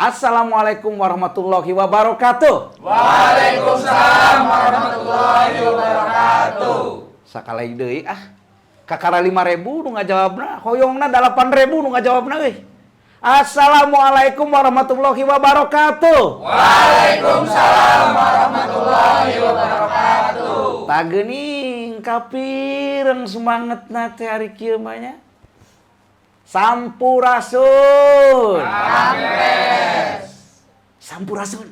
Assalamualaikum warahmatullahi wabarakatuh. Waalaikumsalam warahmatullahi wabarakatuh. Sakali deui ah. Kakara 5.000 nu ngajawabna, hoyongna 8.000 nu ngajawabna euy. Assalamualaikum warahmatullahi wabarakatuh. Waalaikumsalam warahmatullahi wabarakatuh. Tah geuning kapireng semangatna teh ari kieu mah nya. Sampurasun. Rampes. Sampurasun.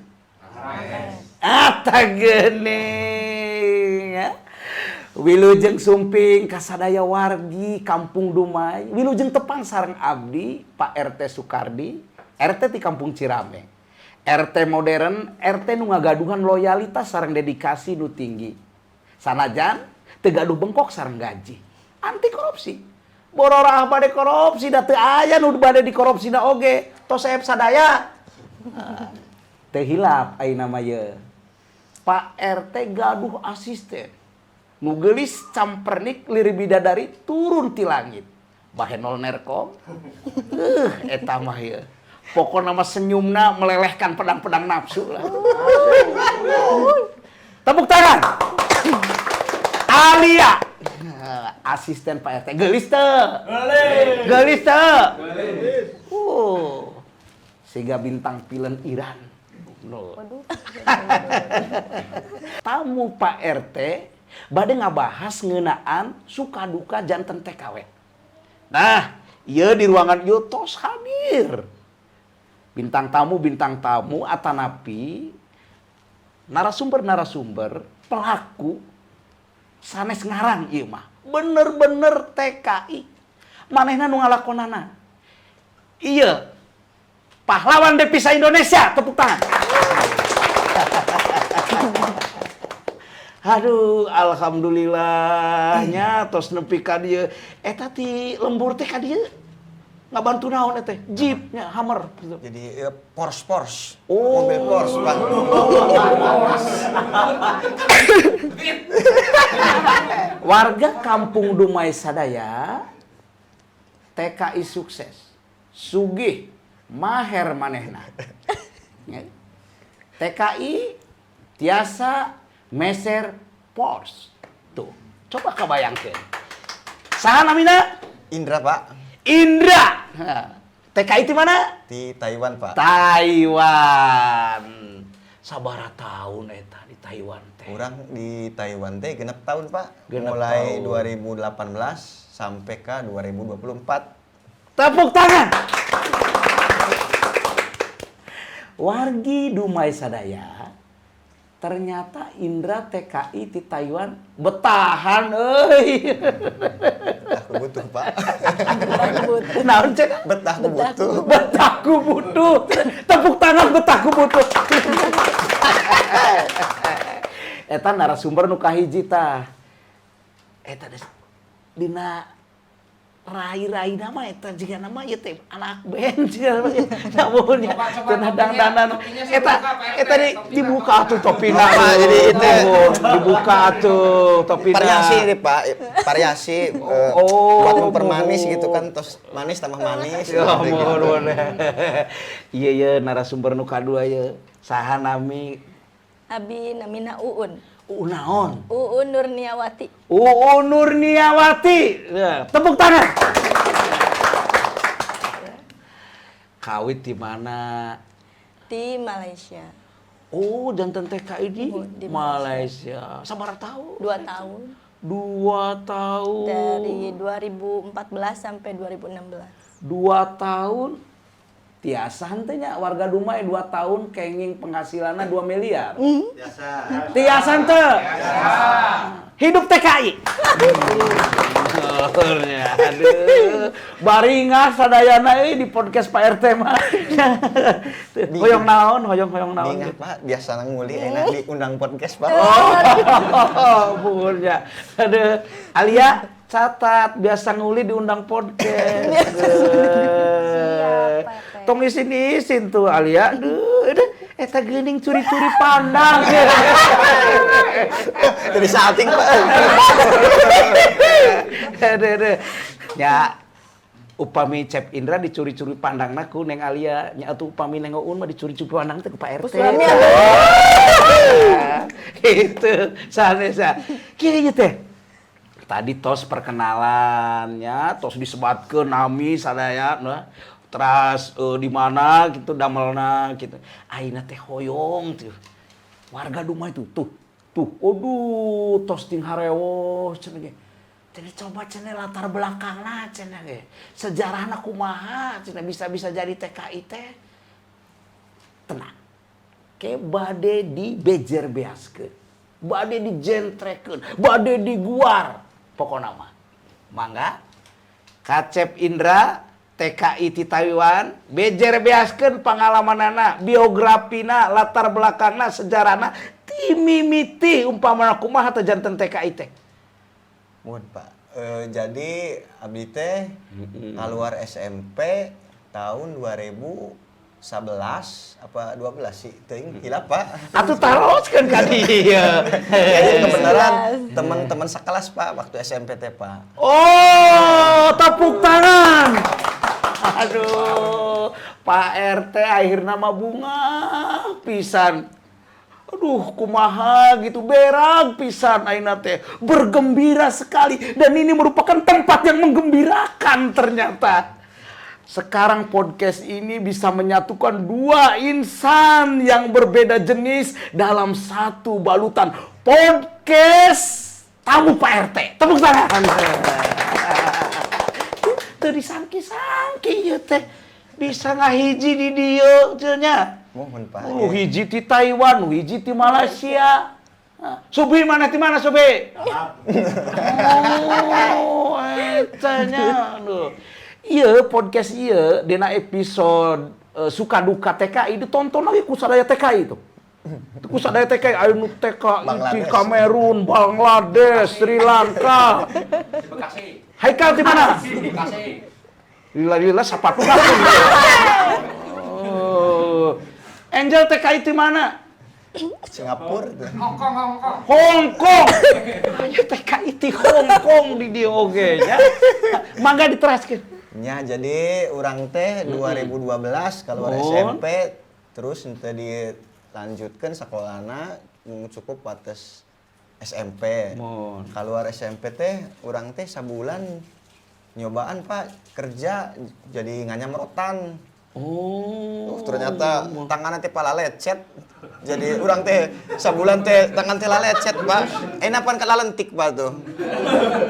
Ah, tah geuning ya. Wilujeng sumping kasadaya wargi Kampung Dumai. Wilujeng tepang sareng abdi Pak RT Sukardi, RT di Kampung Cirame. RT modern, RT nu ngagaduhan loyalitas sareng dedikasi nu tinggi. Sanajan teu gaduh bengkok sareng gaji. Anti korupsi. Bororah bade korupsi da teu aya nu bade dikorupsina oge. Tos seep sadaya. Teu hilap ayeuna mah ye. Pak RT gaduh asisten. Nu geulis campernik lir bidadari turun ti langit. Bahenol nerkom. Eta mah ye. Pokona mah senyumna melelehkan pedang-pedang nafsu lah. Tepuk tangan. Alia. Asisten Pak RT. Geulis teu? Geulis. Geulis teu? Geulis. Siga bintang film Iran. No. Waduh. Tamu Pak RT bade ngabahas ngeunaan suka duka janten TKW. Nah, ieu di ruangan ieu tos hadir. Bintang tamu atanapi narasumber-narasumber pelaku sanes ngarang ieu mah. Bener-bener TKI. Manehna nu ngalakonana. Iya. Pahlawan devisa Indonesia, tepuk tangan. Aduh, alhamdulillahnya tos nepi ka dieu. Eta ti lembur teh ka dieu. Ngabantu naon eta teh? Jeep nya, Hummer gitu. Jadi ya, Porsche Porsche. Oh. Mobil Porsche, Pak. Warga Kampung Dumai sadaya TKI sukses. Sugih maher manehna. Ya. TKI tiasa meser Porsche. Tuh, coba kabayangkeun. Saha namina? Indra, Pak. Indra. TKI di mana? Di Taiwan, Pak. Taiwan. Sabaraha tahun eta di Taiwan teh? Urang di Taiwan teh 6 tahun, Pak. Genep Mulai tahun. 2018 sampai ke 2024. Tepuk tangan. Wargi Dumai sadaya, ternyata Indra TKI di Taiwan betahan euy. Betah ku butuh, Pak. Naon cek? Betah ku butuh. Betah ku butuh. Tepuk tangan betah ku butuh. Eta narasumber nu kahiji tah. Eta dina rai-rai nama eta jiga nama ieu teh anak band jiga nama ieu. Namun ya, cenah dangdanan. Eta eta dibuka atuh topina. Pak, jadi itu dibuka atuh topina. Variasi ini, Pak. Variasi Oh, buat mempermanis gitu kan, terus manis tambah manis. Ya, gitu. mohon, mohon. Iya iya narasumber nu kadua ye. Saha nami? Abi namina Uun. Uun naon? Uun Nurniawati. Uun Nurniawati. Ya, tepuk tangan. Kawit di mana? Di Malaysia. Oh, janten TKI di, Oh, di Malaysia. Sabaraha tahun? 2 tahun. 2 tahun. Dari 2014 sampai 2016. 2 tahun. Tiasa henteu nya warga Dumai 2 tahun kenging penghasilanna 2 miliar. Tiasa. Tiasa henteu. Hidup TKI. Aduh, baringah sadayana euy di podcast Pak RT mah. Hoyong naon, hoyong naon. Bingah, Pak, biasa nguli enak diundang podcast, Pak. Oh, buhurnya. Aduh, Alia catat biasa nguli diundang podcast. Siap, Pak RT. Tong isin-isin tuh Alia. Aduh, aduh, eta geuning curi-curi pandang. Dari salting, Pak. Aduh, aduh. Ya, Upami Cep Indra dicuri-curi pandangna ku Neng Alia nya, atuh upami Neng Uun mah dicuri-curi pandang teh ku Pak RT. Suami. Itu sanesna. Kieu ieu teh. Tadi tos perkenalannya, tos disebatkeun nami sadaya, nah. Teras di mana gitu damelna gitu. Ayeuna teh hoyong tuh. Warga Dumai tuh, tuh, tuh, aduh, tos ting harewoh cenah ge. Cenah coba cenah latar belakangna cenah ge. Sejarahna kumaha cenah bisa-bisa jadi TKI teh. Tenang. Ke bade dibejer beaskeun. Bade dijentrekeun, bade diguar. Pokona mah. Mangga Kacep Indra TKI ti Taiwan bejer beaskeun pangalamanana, biografina, latar belakangna, sejarahna ti mimiti umpamana kumaha teh janten TKI teh. Muhun, Pak. Jadi abdi teh keluar SMP tahun 2011 apa 12 sih, teuing hilap, Pak. Atuh taroskeun ka dieu. Jadi kebenaran teman-teman sekelas, Pak, waktu SMP teh, Pak. Oh, tepuk tangan. Aduh, Pak RT akhirnya mah bungah pisan. Aduh, kumaha gitu, berang pisan ayeuna teh. Bergembira sekali dan ini merupakan tempat yang menggembirakan ternyata. Sekarang podcast ini bisa menyatukan dua insan yang berbeda jenis dalam satu balutan podcast Tamu Pak RT. Tepuk tangan. Teu disangki-sangki ieu teh bisa ngahiji di dieu teu nya. Muhun, Pak. Oh, hiji di Taiwan, hiji di Malaysia. Nah, Subi mana, di mana Subi? Oh, eta nya. Aduh. Iya, podcast ieu dina episode suka duka TKI ditonton lagi ku sadaya TKI itu. Ku sadaya TKI aya nu TKI di Bangladesh. Kamerun, Bangladesh, Sri Lanka. Bekasi. Haikal di mana? Bekasi. Lila-lila sepatu. Oh. Angel TKI di mana? Singapura tuh. Hong Kong, Hong Kong. Hong Kong. Aya TKI di Hong Kong di dieu oge nya. Mangga diteraskeun. Nya, jadi urang teh 2012 keluar Muhun. SMP, terus ente dilanjutkan sekolahna mung cukup batas SMP. Muhun. Keluar SMP teh urang teh sabulan nyobaan, Pak, kerja jadi nganyam rotan. Oh. Ternyata tangannya teh pala lecet. Jadi urang teh sabulan teh tangan teh lecet, Pak. Enak pan kalentik, Pak, tuh.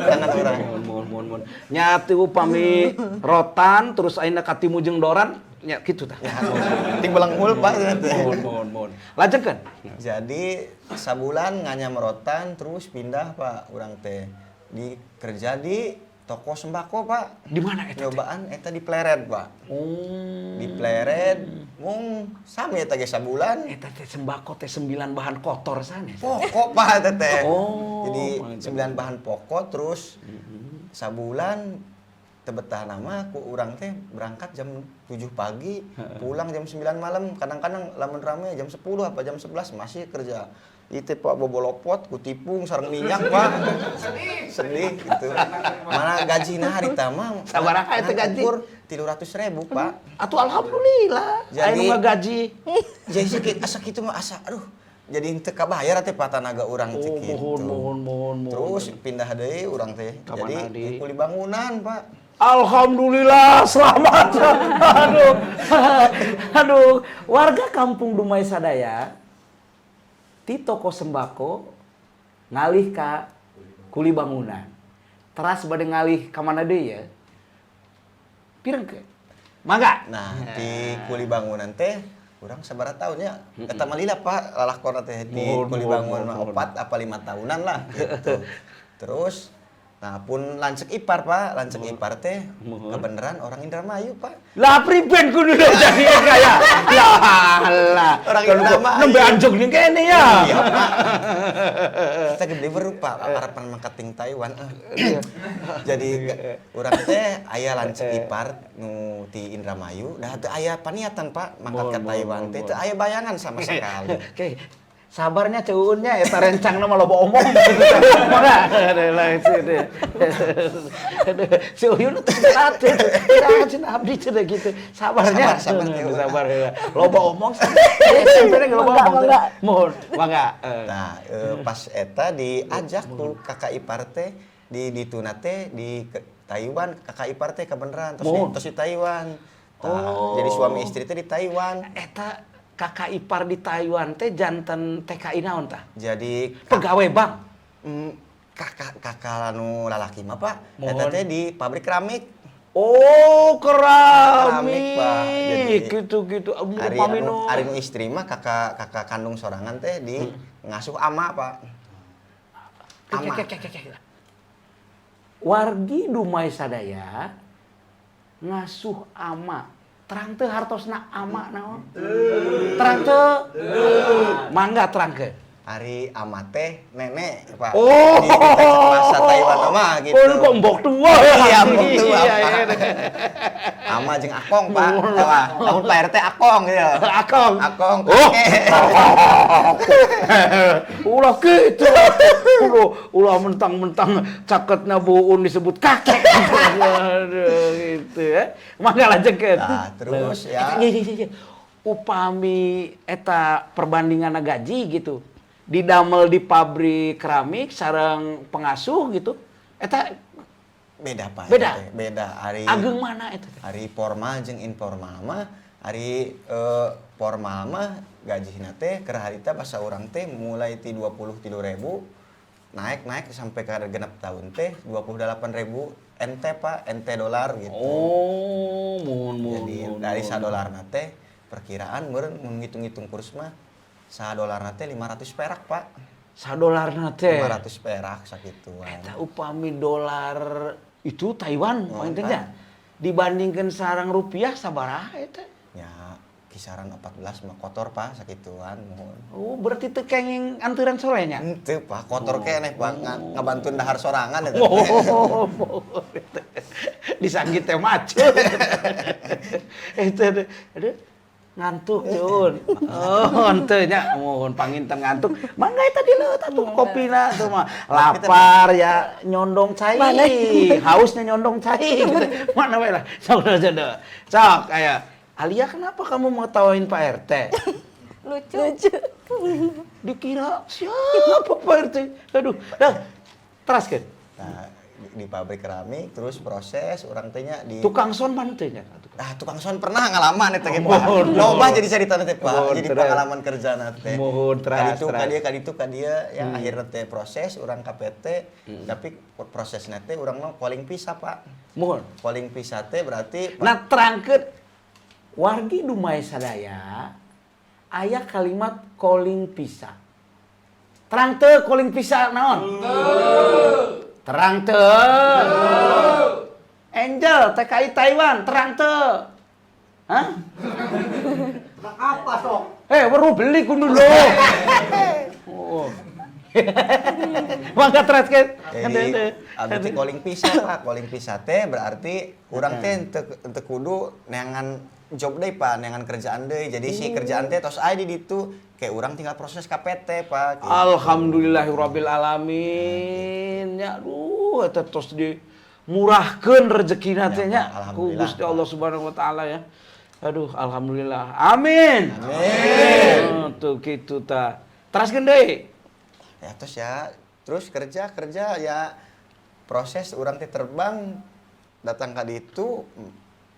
Tangan urang. Muhun, muhun, muhun, muhun. Nya teu upami rotan terus ayeuna katimu jeung doran nya kitu tah. Ting belenghul, Pak, teh. Muhun, muhun, muhun. Lajengkeun. Jadi sabulan nganyam rotan terus pindah, Pak, urang teh di kerja di toko sembako, Pak. Di mana eta teh? Nyobaan eta di Plered, Pak. Oh. Di Plered mung sami eta ge sabulan. Eta teh sembako teh sembilan bahan kotor sanes. Pokok, Pak, eta teh. Oh. Jadi sembilan bahan pokok, terus sabulan teu betah nama ku urang teh, berangkat jam 7 pagi, pulang jam 9 malam, kadang-kadang lamun rame jam 10 apa jam 11 masih kerja. Itu, Pak, bobolopot ku tipung sareng minyak, Pak. Sedih. Sedih gitu. Mana gajina harita mah Sabaraha eta gaji? ukur 300 ribu, Pak. Atuh alhamdulillah. Jadi- Aya nu ngagaji. Jadi sakit asa kitu mah asa aduh. Jadi teu kabayar teh, Pak, tanaga urang teh Oh, gitu. muhun, muhun, muhun, muhun. Terus pindah deui urang teh. Ka Jadi mana deui? di kuli bangunan, Pak. Alhamdulillah selamat. Aduh. Aduh, warga Kampung Dumai sadaya ti toko sembako ngalih ka kuli bangunan. Teras bade ngalih ka mana deui ya? Pirengkeun. Mangga. Nah, di kuli bangunan teh urang sabaraha tahun ya? Eta mah lila, Pak, lalakona teh di Muhun, kuli muhun, bangunan mah muhun, muhun. 4 apa 5 tahunan lah gitu. Terus nah pun lanceuk ipar, Pak, lanceuk ipar teh Muhun. kebenaran orang Indramayu, Pak. Lah, priben kudu jadi kaya. Lah lah. Orang Kalau Indramayu. nembe anjog ning kene ya. Iya, Pak. Kita gede berupa harapan marketing Taiwan. Eh. Jadi urang teh aya lanceuk ipar nu ti Indramayu, dah teu aya paniatan, Pak, mangkat ke Muhun, Taiwan muhun, teh muhun. teu aya bayangan sama sekali. Oke. Sabar nya, Ceu Uun nya, eta rencangna mah loba omong. Mangga. Si Uyun teh latih. Jangan cenah abdi cenah gitu. Sabar nya. Sabar, sabar, Ceu Uun. Sabar ya. Loba omong. SMP ge loba Mangga, omong. mangga. Mohon, mangga. Nah, pas eta diajak tuh kakak ipar teh di dituna teh di Taiwan, kakak ipar teh kebenaran terus di, Mohon. terus di Taiwan. Tah, Oh. jadi suami istri teh di Taiwan. Eta kakak ipar di Taiwan teh janten TKI naon tah? Jadi Pegawai bank. Kakak kakak anu lalaki mah Pak, eta Mohon. teh di pabrik keramik. Oh, keramik. Keramik, Pak. Jadi, gitu-gitu. Ari Upami anu, nu- ari nu istri mah kakak kakak kandung sorangan teh di ngasuh ama Pak. Ama. Kek, kek, kek, kek, kek. Wargi Dumai sadaya ngasuh ama. Terang teu hartosna ama naon? Terang teu? Mangga terangkeun. Ari ama teh nenek Pak. Oh. Di bahasa Taiwan mah gitu. Oh, kok mbok tua ya? Iya, mbok tua, Iya, Pak. iya. Ama jeung akong Pak. Wah, lamun Pak RT akong gitu. Akong. Akong. Oh. Kakek. Ulah gitu. Ulah, ulah mentang-mentang caketna Bu Uun disebut kakek. Aduh, gitu ya. Mangga lanjutkeun. Nah, terus ya. Iya. Upami eta perbandingan gaji gitu. Didamel di pabrik keramik sareng pengasuh gitu. Eta Beda Pak. Beda? Eta teh. Beda. Ari ageng mana eta teh? Ari formal jeung informal mah, ari formal mah gajihna teh keur harita bahasa urang teh mulai ti 23.000 naik naik sampai ke 6 tahun teh 28.000 NT Pak, NT dolar gitu. Oh, mohon mohon. Jadi mohon, dari mohon. sa dolar teh perkiraan meureun mun ngitung-ngitung kurs mah sa dolar teh 500 perak Pak. Sadolarna teh. 500 perak sakituan. Eta upami dolar itu Taiwan Oh, poin teh nya. Dibandingkan sareng rupiah sabaraha eta? Ya kisaran 14 mah kotor Pak sakituan mohon. Oh, berarti teu kenging anteuran sorenya. Henteu Pak, kotor keneh Pak, ngabantuan dahar sorangan eta. Oh, disanggit teh macet. Itu aduh ngantuk Cun. Oh, henteu nya mohon panginten ngantuk. Mangga eta dileut atuh kopina tuh mah. Lapar ya nyondong cai. Hausnya nyondong cai gitu. Mana we lah. Sok sok. Sok aya. Alia, kenapa kamu mau tawain Pak RT? Lucu. Lucu. Dikira siapa Pak RT? Aduh, dah. Teraskeun. Nah, di pabrik keramik terus proses urang teh nya di Tukang sound mana teh nya? Ah, tukang sound pernah ngalaman eta ge, Pak. Mohon, Loba mohon. jadi cerita teh, Pak. Mohon, Jadi terus. pengalaman kerja teh. Mohon, terus, Kaditu terus. ka dieu, kaditu ka dieu, ya akhirnya teh proses urang ka PT, tapi prosesna teh urang mah calling visa, Pak. Mohon. Calling visa teh berarti Pak, Nah, terangkeun wargi Dumai sadaya aya kalimat calling visa. Terang teu calling visa naon? Terang teu. Angel TKI Taiwan terang teu. Hah? Apa sok? Eh, weruh beli kudu lho. Oh. Mangga teraskeun. Jadi abdi teh calling visa, Pak. Calling visa teh berarti urang teh henteu kudu neangan job deui, Pak, neangan kerjaan deui. Jadi si kerjaan teh tos aya di ditu, kayak urang tinggal proses ka PT, Pak. Gitu. Alhamdulillahirabbil alamin. Ya aduh eta tos di murahkeun rezekina teh nya Ya, ku alhamdulillah, Gusti Pak. Allah Subhanahu wa taala ya. Aduh, alhamdulillah. Amin. Amin. Tuh kitu ta. Teraskeun deui. Ya terus ya, terus kerja kerja ya proses urang teh terbang datang ka ditu,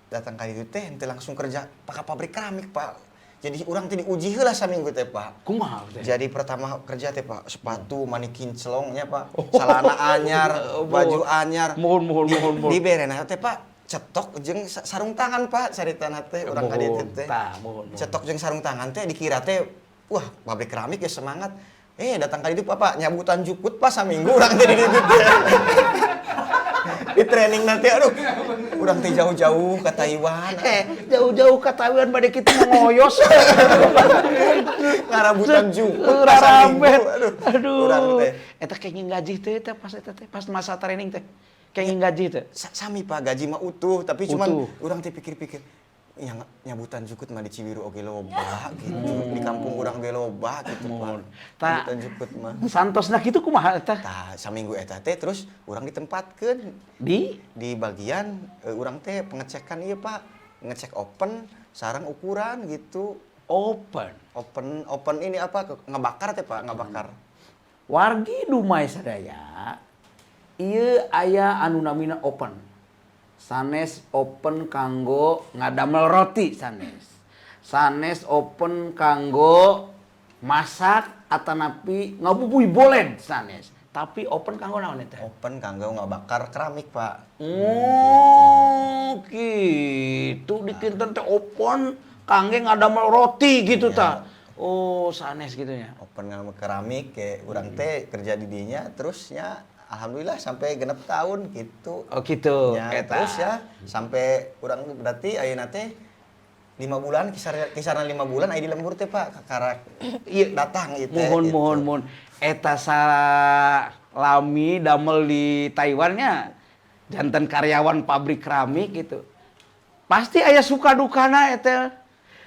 datang ka ditu teh henteu langsung kerja ka pabrik keramik, Pak. Jadi urang teh diuji heula saminggu teh, Pak. Kumaha teh? Jadi pertama kerja teh Pak, sepatu manikin celongnya Pak, celana anyar, Oh, baju anyar. Mohon mohon mohon mohon. Diberena teh Pak, cetok jeung sarung tangan Pak, caritana teh urang ka ditu Mohon, teh. tah, mohon, mohon. Cetok jeung sarung tangan teh dikira teh wah pabrik keramik ya semangat. Eh datang ka ditu Pak, nyabutan jukut Pak saminggu urang teh di ditu teh. Di training nanti aduh, urang teh jauh-jauh ke Taiwan. Eh, jauh-jauh ke Taiwan bade kitu ngoyos. Ngarabutan jukut Pak saminggu. Rarambet. Aduh, Aduh. urang teh. Eta kenging gaji teh eta pas eta teh pas masa training teh. Kenging gaji teh. Sami Pak, gaji mah utuh, tapi cuman Utuh. urang teh pikir-pikir Yang nyabutan jukut mah di Cibiru oge loba gitu. Di kampung urang ge loba gitu, Pak. Ta- Nyabutan jukut mah. Santosna kitu kumaha eta? Tah, saminggu eta teh terus urang ditempatkeun Di di bagian urang teh pengecekan, iya Pak, ngecek oven sareng ukuran gitu. Oven. Oven, oven ini apa, ngebakar teh, Pak, ngebakar. Wargi Dumai sadaya, ieu aya anu namina oven. Sanes oven kanggo ngadamel roti sanes. Sanes oven kanggo masak atanapi ngabubuy boled sanes. Tapi oven kanggo naon eta? Oven kanggo ngebakar keramik, Pak. Oh, gitu, dikinten teh oven kangge ngadamel roti gitu ta. Oh, sanes gitu ya. Oven ngadamel keramik kayak urang teh kerja di dinya, terusnya alhamdulillah sampai 6 tahun gitu. Oh, gitu. Ya, eta. terus ya sampai urang berarti ayeuna teh 5 bulan, kisaran 5 bulan aya di lembur teh, Pak, kakarak datang itu. Mohon, gitu. mohon, mohon. Eta salami damel di Taiwannya janten karyawan pabrik keramik gitu. Pasti aya suka dukana eta.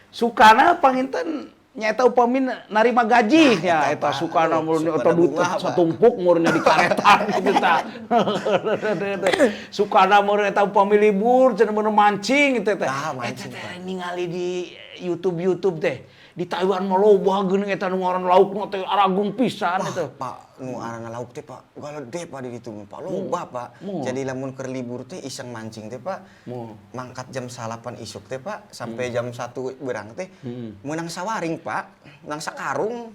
Sukana panginten nyaeta upami narima gaji Nah, nya eta, eta Pak. sukana Aduh, murni sukana atau duit bunga, Pak. satumpuk murni di karetan gitu ta. Sukana murni eta upami libur cenah bener mancing gitu teh. Nah, mancing, Eta teh Pak. ningali di YouTube YouTube teh. Di Taiwan mah loba geuning eta nu ngaran laukna teh aragung pisan Wah, eta. Pak, nu arana lauk teh, Pak, galede Pak di ditu mah, Pak, loba, Pak. Mo. Jadi lamun keur libur teh iseng mancing teh, Pak. Mo. Mangkat jam 9 isuk teh, Pak, sampai jam 1 berang teh meunang sawaring, Pak. Meunang sakarung.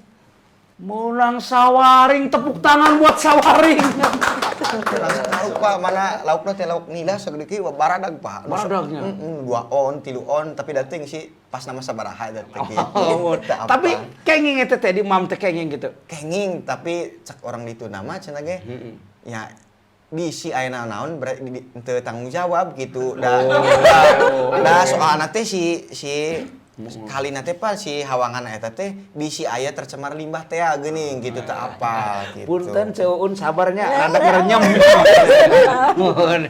Menang sawaring, tepuk tangan buat sawaring. Meunang sakarung, Pak, mana laukna teh lauk nila segede kieu baradag, Pak. Baradagnya? 2 on, 3 on, tapi dateng sih pas nama sabaraha eta teh gitu. Oh, Teu apa. tapi kenging eta teh di mam teh kenging gitu. Kenging, tapi cek orang ditu nama cenah ge ya bisi aya naon-naon berarti teu tanggung jawab gitu da. Da soalna teh si si kalina teh, Pak, si hawangan eta teh bisi aya tercemar limbah teh geuning gitu, teu apa gitu. Punten Ceu Uun, sabarnya rada ngerenyem. Mohon.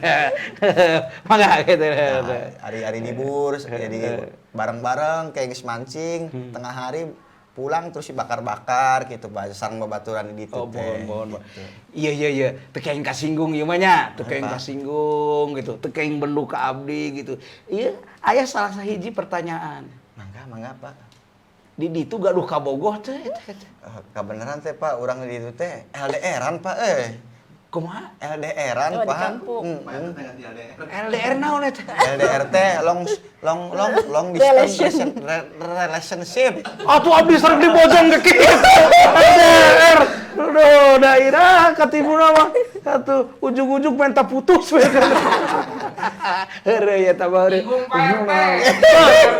Mangga gitu. Nah, hari-hari libur jadi bareng-bareng kayak geus mancing tengah hari pulang terus dibakar-bakar gitu, Pak, sareng babaturan di ditu Oh, teh. mohon, mohon, mohon. Gitu. Iya. Teu kenging kasinggung ieu mah nya, teu kenging Apa? kasinggung gitu, teu kenging bendu ka abdi gitu. Iya, aya salah sahiji pertanyaan. Mangga, mangga, Pak. Di ditu gaduh kabogoh teh eta teh? Eh, kebenaran teh, Pak, urang di ditu teh LDR-an, Pak, eh. Kumaha? LDR-an, Oh, di Pak. kampung. LDR naon eta? LDR teh long long long long distance Relation. relationship. Atuh abdi sering dibojong ke kitu. LDR. Aduh, daerah katibuna mah. Atuh ujug-ujug minta putus we. Heureuy eta mah heureuy. Bingung, Pak RT.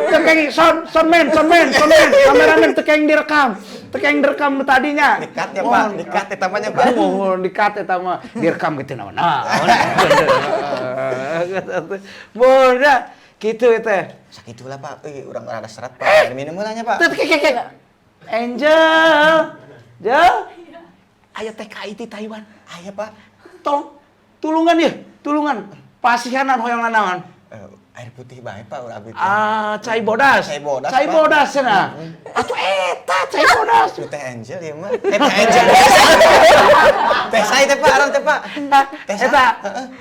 Teu kenging son son men, son men, son men. Kameramen teu kenging direkam. Teu kenging direkam nu tadinya. Dikat ya, Pak, dikat eta mah nya, Pak. Mohon dikat eta mah. Direkam gitu naon. Nah. Mohon ya. Kitu eta. Sakitulah, Pak. Euy, urang rada serat, Pak. Minum heula nya, Pak. Teu kek kek. Angel. Jel. Aya TKI ti Taiwan. Aya, Pak. Tolong tulungan ya, tulungan. Pasihanan hoyong nanaon. Eh, air putih bae, Pak, urang abdi teh. Ah, cai bodas. Cai bodas, Cai Pak. bodas cenah. Atuh eta cai bodas. Itu teh Angel ya mah. Eh, teh Angel. Teh saya teh, Pak, arang teh, Pak. Teh saya. Eta.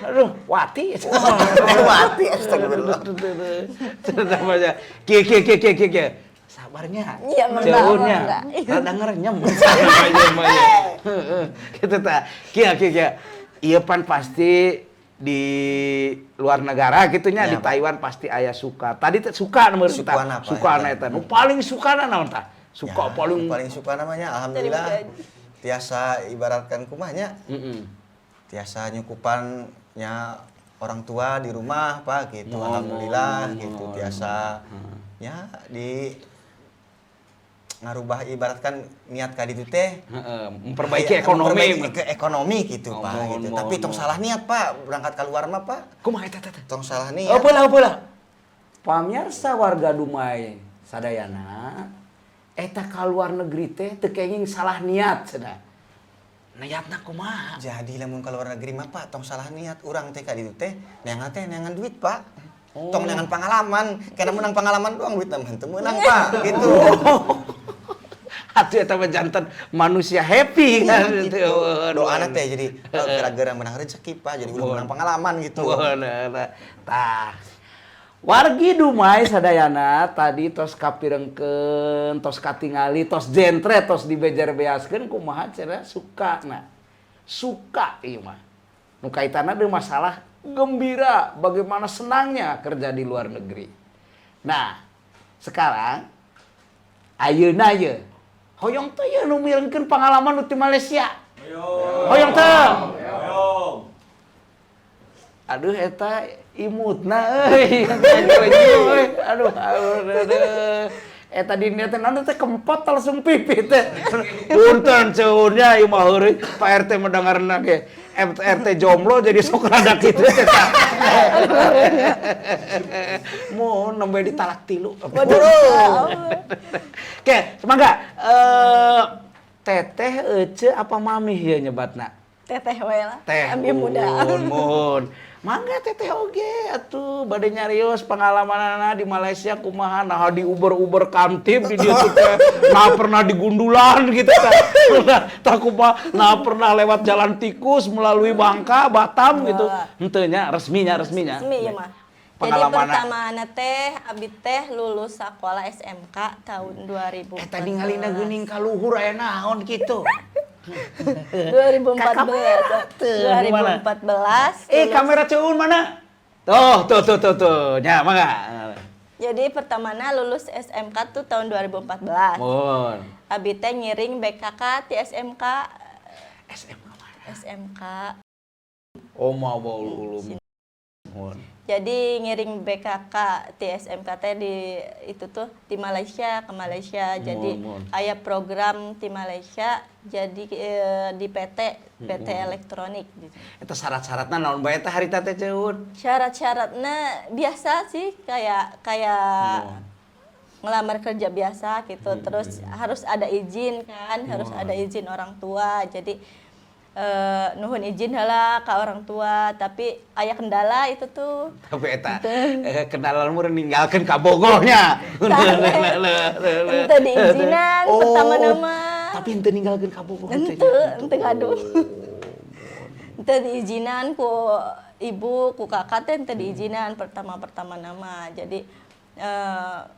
Aduh, Wati. Teh Wati, astagfirullah. Namanya. Kieu kieu kieu kieu kieu kieu. Sabarnya. Iya, mangga, Jauhnya. mangga. Rada ngerenyem. Heeh. Kitu tah. Kieu kieu kieu. Ieu pan pasti di luar negara gitu nya, Ya, di Pak. Taiwan pasti aya suka. Tadi teh suka nomor kita. Sukana, Pak, Sukana eta. eta. Nu paling sukana naon tah? Suka Ya, paling paling suka namanya alhamdulillah gaji. tiasa ibaratkan kumahnya Heeh. tiasa nyukupannya orang tua di rumah, Pak, gitu. Mohon, Alhamdulillah mohon, gitu mohon. tiasa ya di ngarubah ibaratkan niat ka ditu teh. Heeh, memperbaiki Iya, ekonomi. memperbaiki ke ekonomi gitu, Oh, Pak, mohon, gitu. mohon, Tapi tong mohon. salah niat, Pak, berangkat keluar mah, Pak. Kumaha eta teh? Tong salah niat. Oh, pola pola. Pamirsa warga Dumai sadayana, eta ka luar negeri teh teu kenging salah niat cenah. Niatna kumaha? Jadi lamun ke luar negeri mah, Pak, tong salah niat. Urang teh ka ditu teh neangan teh neangan duit, Pak. Tong neangan pengalaman, karena menang pengalaman doang duit mah teu meunang, Pak, gitu. Atuh eta mah janten manusia happy kan Gitu. gitu. Doana teh jadi gara-gara menang rezeki, Pak, jadi ulah menang pengalaman gitu. Bener. Tah. Wargi Dumai sadayana tadi tos kapirengkeun, tos katingali, tos jentre, tos dibejer-beaskeun kumaha cenah suka nah. Suka ieu mah. Nu kaitanna deui masalah gembira, bagaimana senangnya kerja di luar negeri. Nah, sekarang ayeuna ye hoyong teh ye nu mirengkeun pengalaman nu ti Malaysia. Hoyong teu? Aduh, eta imutna euy, euy. Aduh, aduh, aduh. Eta di dieu teh naon teh kempot langsung pipi teh. Punten ceunnya ieu mah heureuy Pak RT mendengarna ge. RT jomblo jadi sok rada kitu teh. Mun nembe ditalak tilu. Waduh, ya Allah. Oke, semoga teteh, ece, apa mami ieu nyebatna? Teteh we lah. Teh. Abi muda. Mun, mun. Mangga teteh oge atuh bade nyarios pengalamanana di Malaysia kumaha, nah di uber-uber kamtib di dieu tuh teh, nah pernah digundulan gitu tah. Tah kumaha, nah pernah lewat jalan tikus melalui Bangka, Batam gitu. Henteu nya, resminya resminya. Resmi ya mah. Jadi Pengalamanna. pertama teh abi teh lulus sekolah SMK tahun 2014. Eta ningalina geuning ka luhur aya naon kitu. 2014. Ka kamera teu, gimana? 2014. Eh, kamera ceun mana? Tuh, tuh, tuh, tuh, tuh. Nya, mangga. Jadi pertamana lulus SMK tuh tahun 2014. Mun. Abi teh ngiring BKK di SMK. SMK mana? SMK. Oh, mau bawa ulum. Mun. Jadi ngiring BKK di SMK teh di itu tuh di Malaysia, ke Malaysia. Jadi Mun, mun. aya program di Malaysia jadi di PT PT elektronik gitu. Eta syarat-syaratna naon bae teh harita teh, Ceun? Syarat-syaratnya biasa sih, kayak kayak Mun. ngelamar kerja biasa gitu. Terus harus ada izin kan, harus ada izin orang tua. Jadi nuhun izin heula ke orang tua, tapi aya kendala itu tuh. Tapi eta kendala mah ninggalkeun kabogohnya. Henteu diizinan pertama nama. Tapi henteu ninggalkeun kabogoh teh. Henteu, henteu gaduh. Henteu diizinan ku ibu, ku kakak teh henteu diizinan pertama-pertama nama. Jadi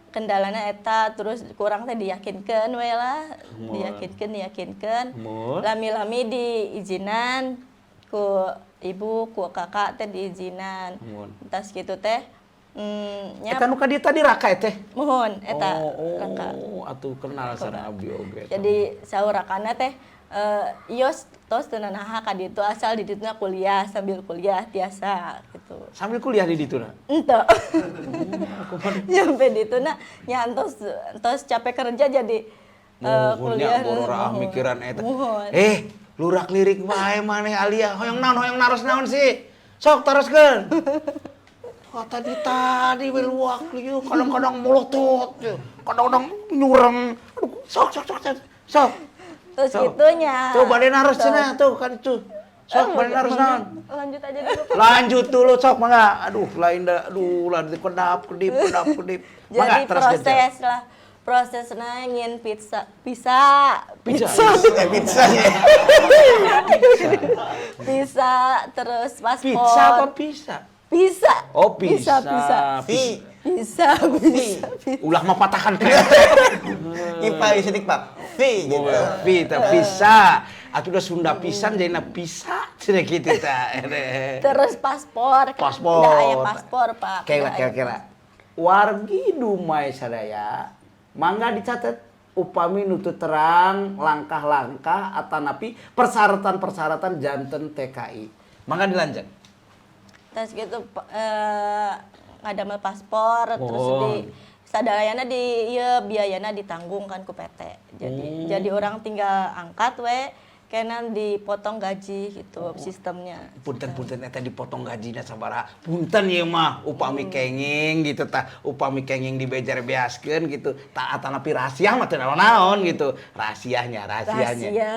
kendalana eta, terus kurang teh diyakinkeun we lah, diyakinkeun, diyakinkeun. Mun. Lami-lami diizinan ku ibu, ku kakak teh diizinan. Mun. Tas gitu teh nya. Eta nu ka dieu tadi raka teh? Muhun eta oh, raka. Oh, atuh kenal sareng abdi oge. Jadi saur rakana teh ios tos teu nanaha ka ditu asal di dituna kuliah, sambil kuliah tiasa gitu. Sambil kuliah di ditu na? Ente. Nyampe dituna nya entos entos capek kerja jadi Muhun nya kuliah. bororaah Muhun. mikiran eta. Muhun. Eh, lurak lirik wae maneh Alia. Hoyong naon, hoyong naros naon sih? Sok taroskeun. Oh, tadi tadi we luak lieu kadang-kadang molotot, kadang-kadang nyureng. Aduh, sok sok sok sok. Sok. Terus Sok. gitunya. Tuh bade naros Terus. cenah tuh kan itu. Sok bade naros naon? Lanjut aja dulu, Pak. Lanjut dulu sok mangga. Aduh, lain dah. Aduh, lah kedap kedip kedap kedip. Mangga, Jadi terus gejar. proses lah. Prosesnya ngin pizza, pizza, Pizza. Eh, pizza ya. Pizza, terus paspor. Pizza apa pizza? Pizza. Oh, pizza. Pizza, Vi. pizza, pizza, pizza. Ulah mah patahkan ke. Ipa sidik, Pak. Vi gitu. Pizza, pizza. Atuh udah Sunda pisan jadina pizza cenah kitu tah. Terus paspor. Kan. Paspor. Udah aya paspor, Pak. Kela Udah aya. kela kela. Wargi Dumai sadaya, mangga dicatat upami nu teu terang langkah-langkah atanapi persyaratan-persyaratan janten TKI. Mangga dilanjut. Terus gitu ngadamel paspor, terus di sadayana di ieu biayana ditanggung kan ku PT. Jadi jadi orang tinggal angkat we. Kena dipotong gaji gitu sistemnya. Punten-punten, eta dipotong gajina sabaraha? Punten ieu mah, upami kenging gitu tah, upami kenging dibejer-beaskeun gitu tah, atanapi rahasia mah teu naon-naon gitu. Rahasianya, rahasianya. Rahasia.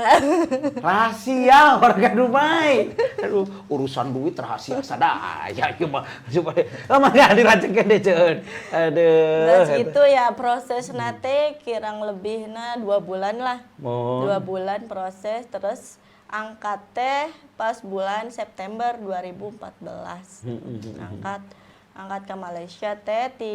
Rahasia warga Dumai. Aduh, urusan duit rahasia sadaya ieu mah. Supaya oh, mangga dirajengkeun deh, Ceun. Aduh. Terus itu ya proses nate kirang lebihna 2 bulan lah. Mohon. 2 bulan proses, terus angkat teh pas bulan September 2014. Angkat angkat ke Malaysia teh ti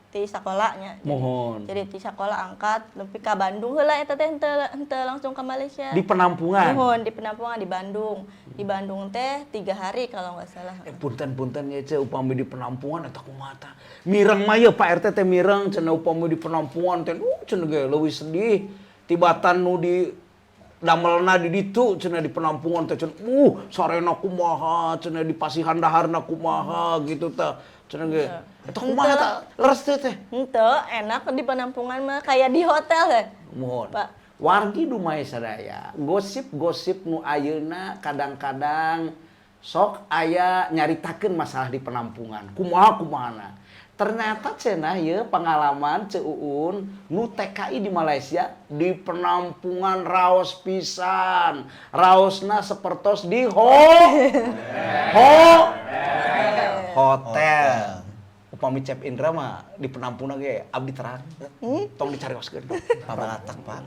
ti sekolahnya. Jadi, Mohon. jadi ti sekolah angkat nepi ka Bandung heula eta teh, henteu henteu langsung ke Malaysia. Di penampungan. Mohon, di penampungan di Bandung. Di Bandung teh 3 hari kalau nggak salah. Eh, punten-punten ya, Ce, upami di penampungan eta kumaha tah? Mireng mah ye Pak RT teh, mireng cenah upami di penampungan teh cenah ge leuwih sedih tibatan nu di damelna di ditu. Cenah di penampungan teh cenah sarena kumaha, cenah di pasihan daharna kumaha gitu tah cenah ge. Eta kumaha tah, leres teh teh? Henteu, enak di penampungan mah kayak di hotel deh. Mohon. Pak. Wargi Dumai sadaya, gosip-gosip nu ayeuna kadang-kadang sok aya nyaritakeun masalah di penampungan. Kumaha kumahana. Ternyata cenah ye pengalaman Ceu Uun nu TKI di Malaysia di penampungan raos pisan. Raosna sepertos di ho ho hotel. Upami Cep Indra mah di penampungan ge abdi terang. Tong dicarioskeun. Pabalatak, Pak.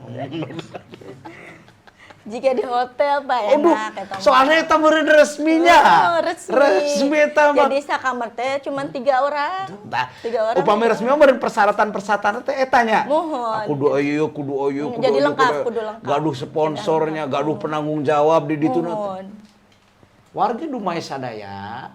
Jika di hotel, Pak, Aduh, enak eta mah. Soalnya eta meureun resminya. Oh, resmi. Resmi eta mah. Jadi sakamar teh cuma tiga orang. Nah, Tiga orang. Upami resmi mah meureun persyaratan-persyaratan teh eta nya. Mohon. Kudu ieu, kudu ieu, kudu Jadi ieu, lengkap, kudu lengkap. Gaduh sponsornya, gaduh penanggung jawab di ditu na teh. Mohon. Warga Dumai sadaya,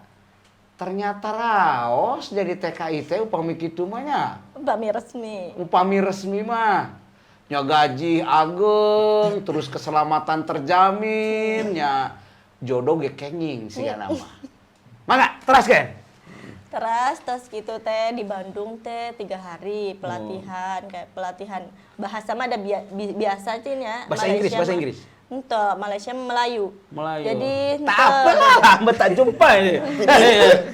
ternyata raos jadi TKI teh upami kitu mah nya. Upami resmi. Upami resmi mah nya gaji ageng, terus keselamatan terjamin, nya jodoh ge kenging sigana mah. Mangga, teraskeun. Terus terus gitu teh di Bandung teh 3 hari pelatihan, kayak pelatihan bahasa mah ada biasa sih ya. Bahasa Inggris, Malaysia bahasa mah. Inggris? Ente, Malaysia Melayu. Melayu. Jadi tak henteu- apa lah, tak jumpa ini.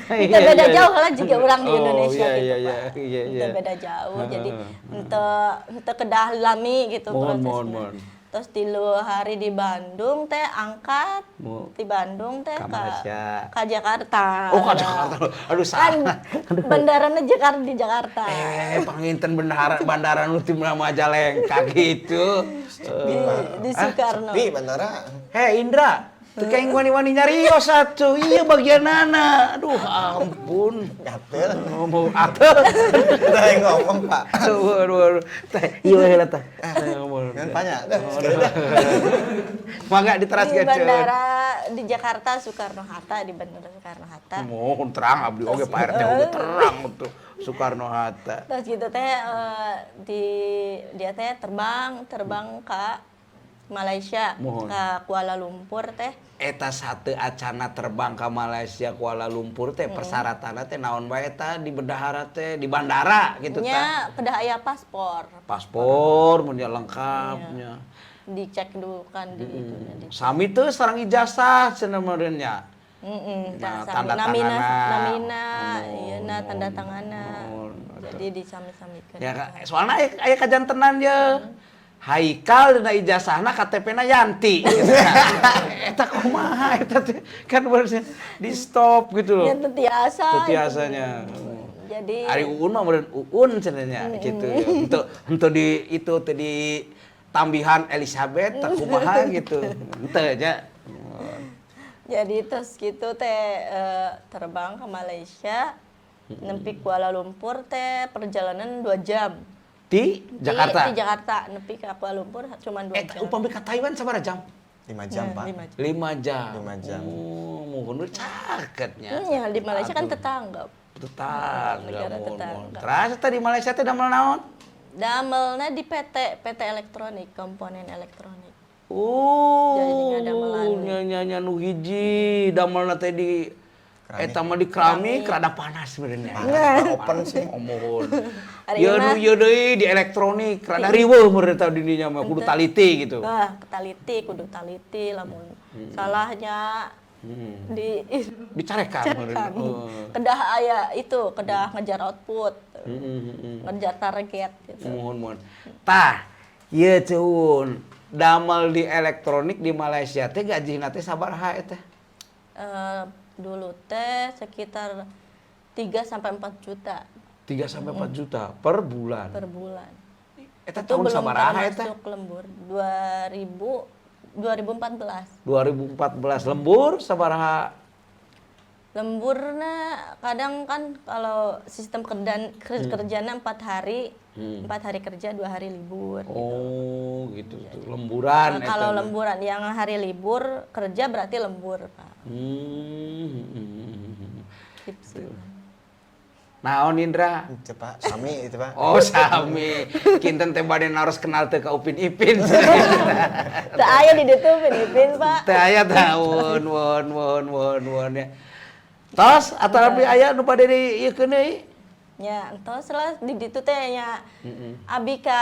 Henteu beda jauh lah jika orang di Oh, Indonesia iya, gitu, iya, Pak. iya. Henteu beda jauh. Jadi henteu henteu kedah lami gitu Mohon, prosesnya. mohon, mohon. Terus 3 hari di Bandung teh angkat Mo- di Bandung teh Ke Malaysia. ke Jakarta. Oh, ke Jakarta. Aduh, Kan salah. bandaranya Jakarta, di Jakarta. Eh, panginten bandara bandara nu ti Majalengka gitu. Di Soekarno. Sepi bandara. Hei Indra, tuh kayak wani-wani nyarios atuh. Iya bagian nana. Aduh, ampun. Gatel. Ngomong atuh. Udah yang ngomong, Pak. Aduh, aduh, aduh. Teh, iya heula teh. Ngomong. Jangan tanya. Dah, sekali dah. Mangga Di diteraskeun, Ceun. bandara di Jakarta Soekarno Hatta, di bandara Soekarno Hatta. Mohon terang abdi oge, Pak RT oge terang tuh Soekarno Hatta. Terus gitu teh di dia teh terbang terbang ke Malaysia. Mohon. Ke Kuala Lumpur teh. Eta satu acana terbang ke Malaysia Kuala Lumpur teh persyaratanna teh naon wae eta di bendahara teh di bandara gitu tah? Nya kedah aya paspor. Paspor mun nya lengkapnya. Dicek dulu kan di itu di Sami teu sareng ijazah cenah meureun nya. Nah, Nah, tanda namina, tanganna. namina, Oh, iya na tanda tanganna. oh, Jadi disami-samikeun. Ya soalnya aya aya kajantenan ye. Haikal dina ijazahna KTP-na Yanti. Gitu. Eta kumaha eta teh kan harusnya di stop gitu loh. Ya tetiasa. Tetiasanya. Jadi Ari Uun mah meureun Uun cenah nya gitu ya. Untuk untuk di itu teh di tambihan Elizabeth teh kumaha gitu. Henteu nya. Jadi terus gitu teh terbang ke Malaysia, nepi Kuala Lumpur teh perjalanan 2 jam. Di Jakarta. Di Jakarta nepi ke Kuala Lumpur cuma 2 Eh, jam. upami ka Taiwan sabaraha jam? 5 jam, Pak. 5 jam. 5 jam. 5 jam. Oh, mohon caketnya. Ya, di Malaysia kan tetangga. Tetangga. Negara Mohon, tetangga. mohon. Terus tadi Malaysia teh damel naon? Damelna di PT, PT elektronik, komponen elektronik. Oh, Jadi ngadamelan. nya nya nya nu hiji damelna teh di Eta mah di keramik rada panas sebenarnya. Panas, open sih. Oh, muhun. Ari Ya mah. nu ieu deui di elektronik rada riweuh meureun tah di dinya mah kudu taliti gitu. Wah, taliti, kudu taliti lamun salahnya di Dicarekan meureun. Carekan. Oh. Kedah aya itu, kedah ngejar output, ngejar target gitu. Muhun muhun. Tah, ieu ceun damel di elektronik di Malaysia teh gajina teh sabaraha eta? Dulu teh sekitar 3 sampai 4 juta 3 sampai 4 juta per bulan. Per bulan. Eta Itu tahun belum sabaraha eta? termasuk lembur. 2000 2014. 2014 lembur sabaraha? Lemburnya kadang kan kalau sistem kerjanya 4 hari, 4 hari kerja, 2 hari libur. Oh, gitu tuh. Lemburan Nah, kalau eta mah. lemburan yang hari libur kerja berarti lembur, Pak. Gitu. Naon, Indra? Itu, Pak, sami itu, Pak. Oh, sami. Kinten teh bade naros kenal teu ka Upin Ipin. Teu aya di ditu Upin Ipin, Pak. Teu aya tahun, won won won won ya. Tos atau lebih aya nu bade di ieu deui? Ya, entos lah di ditu teh nya. Abi ka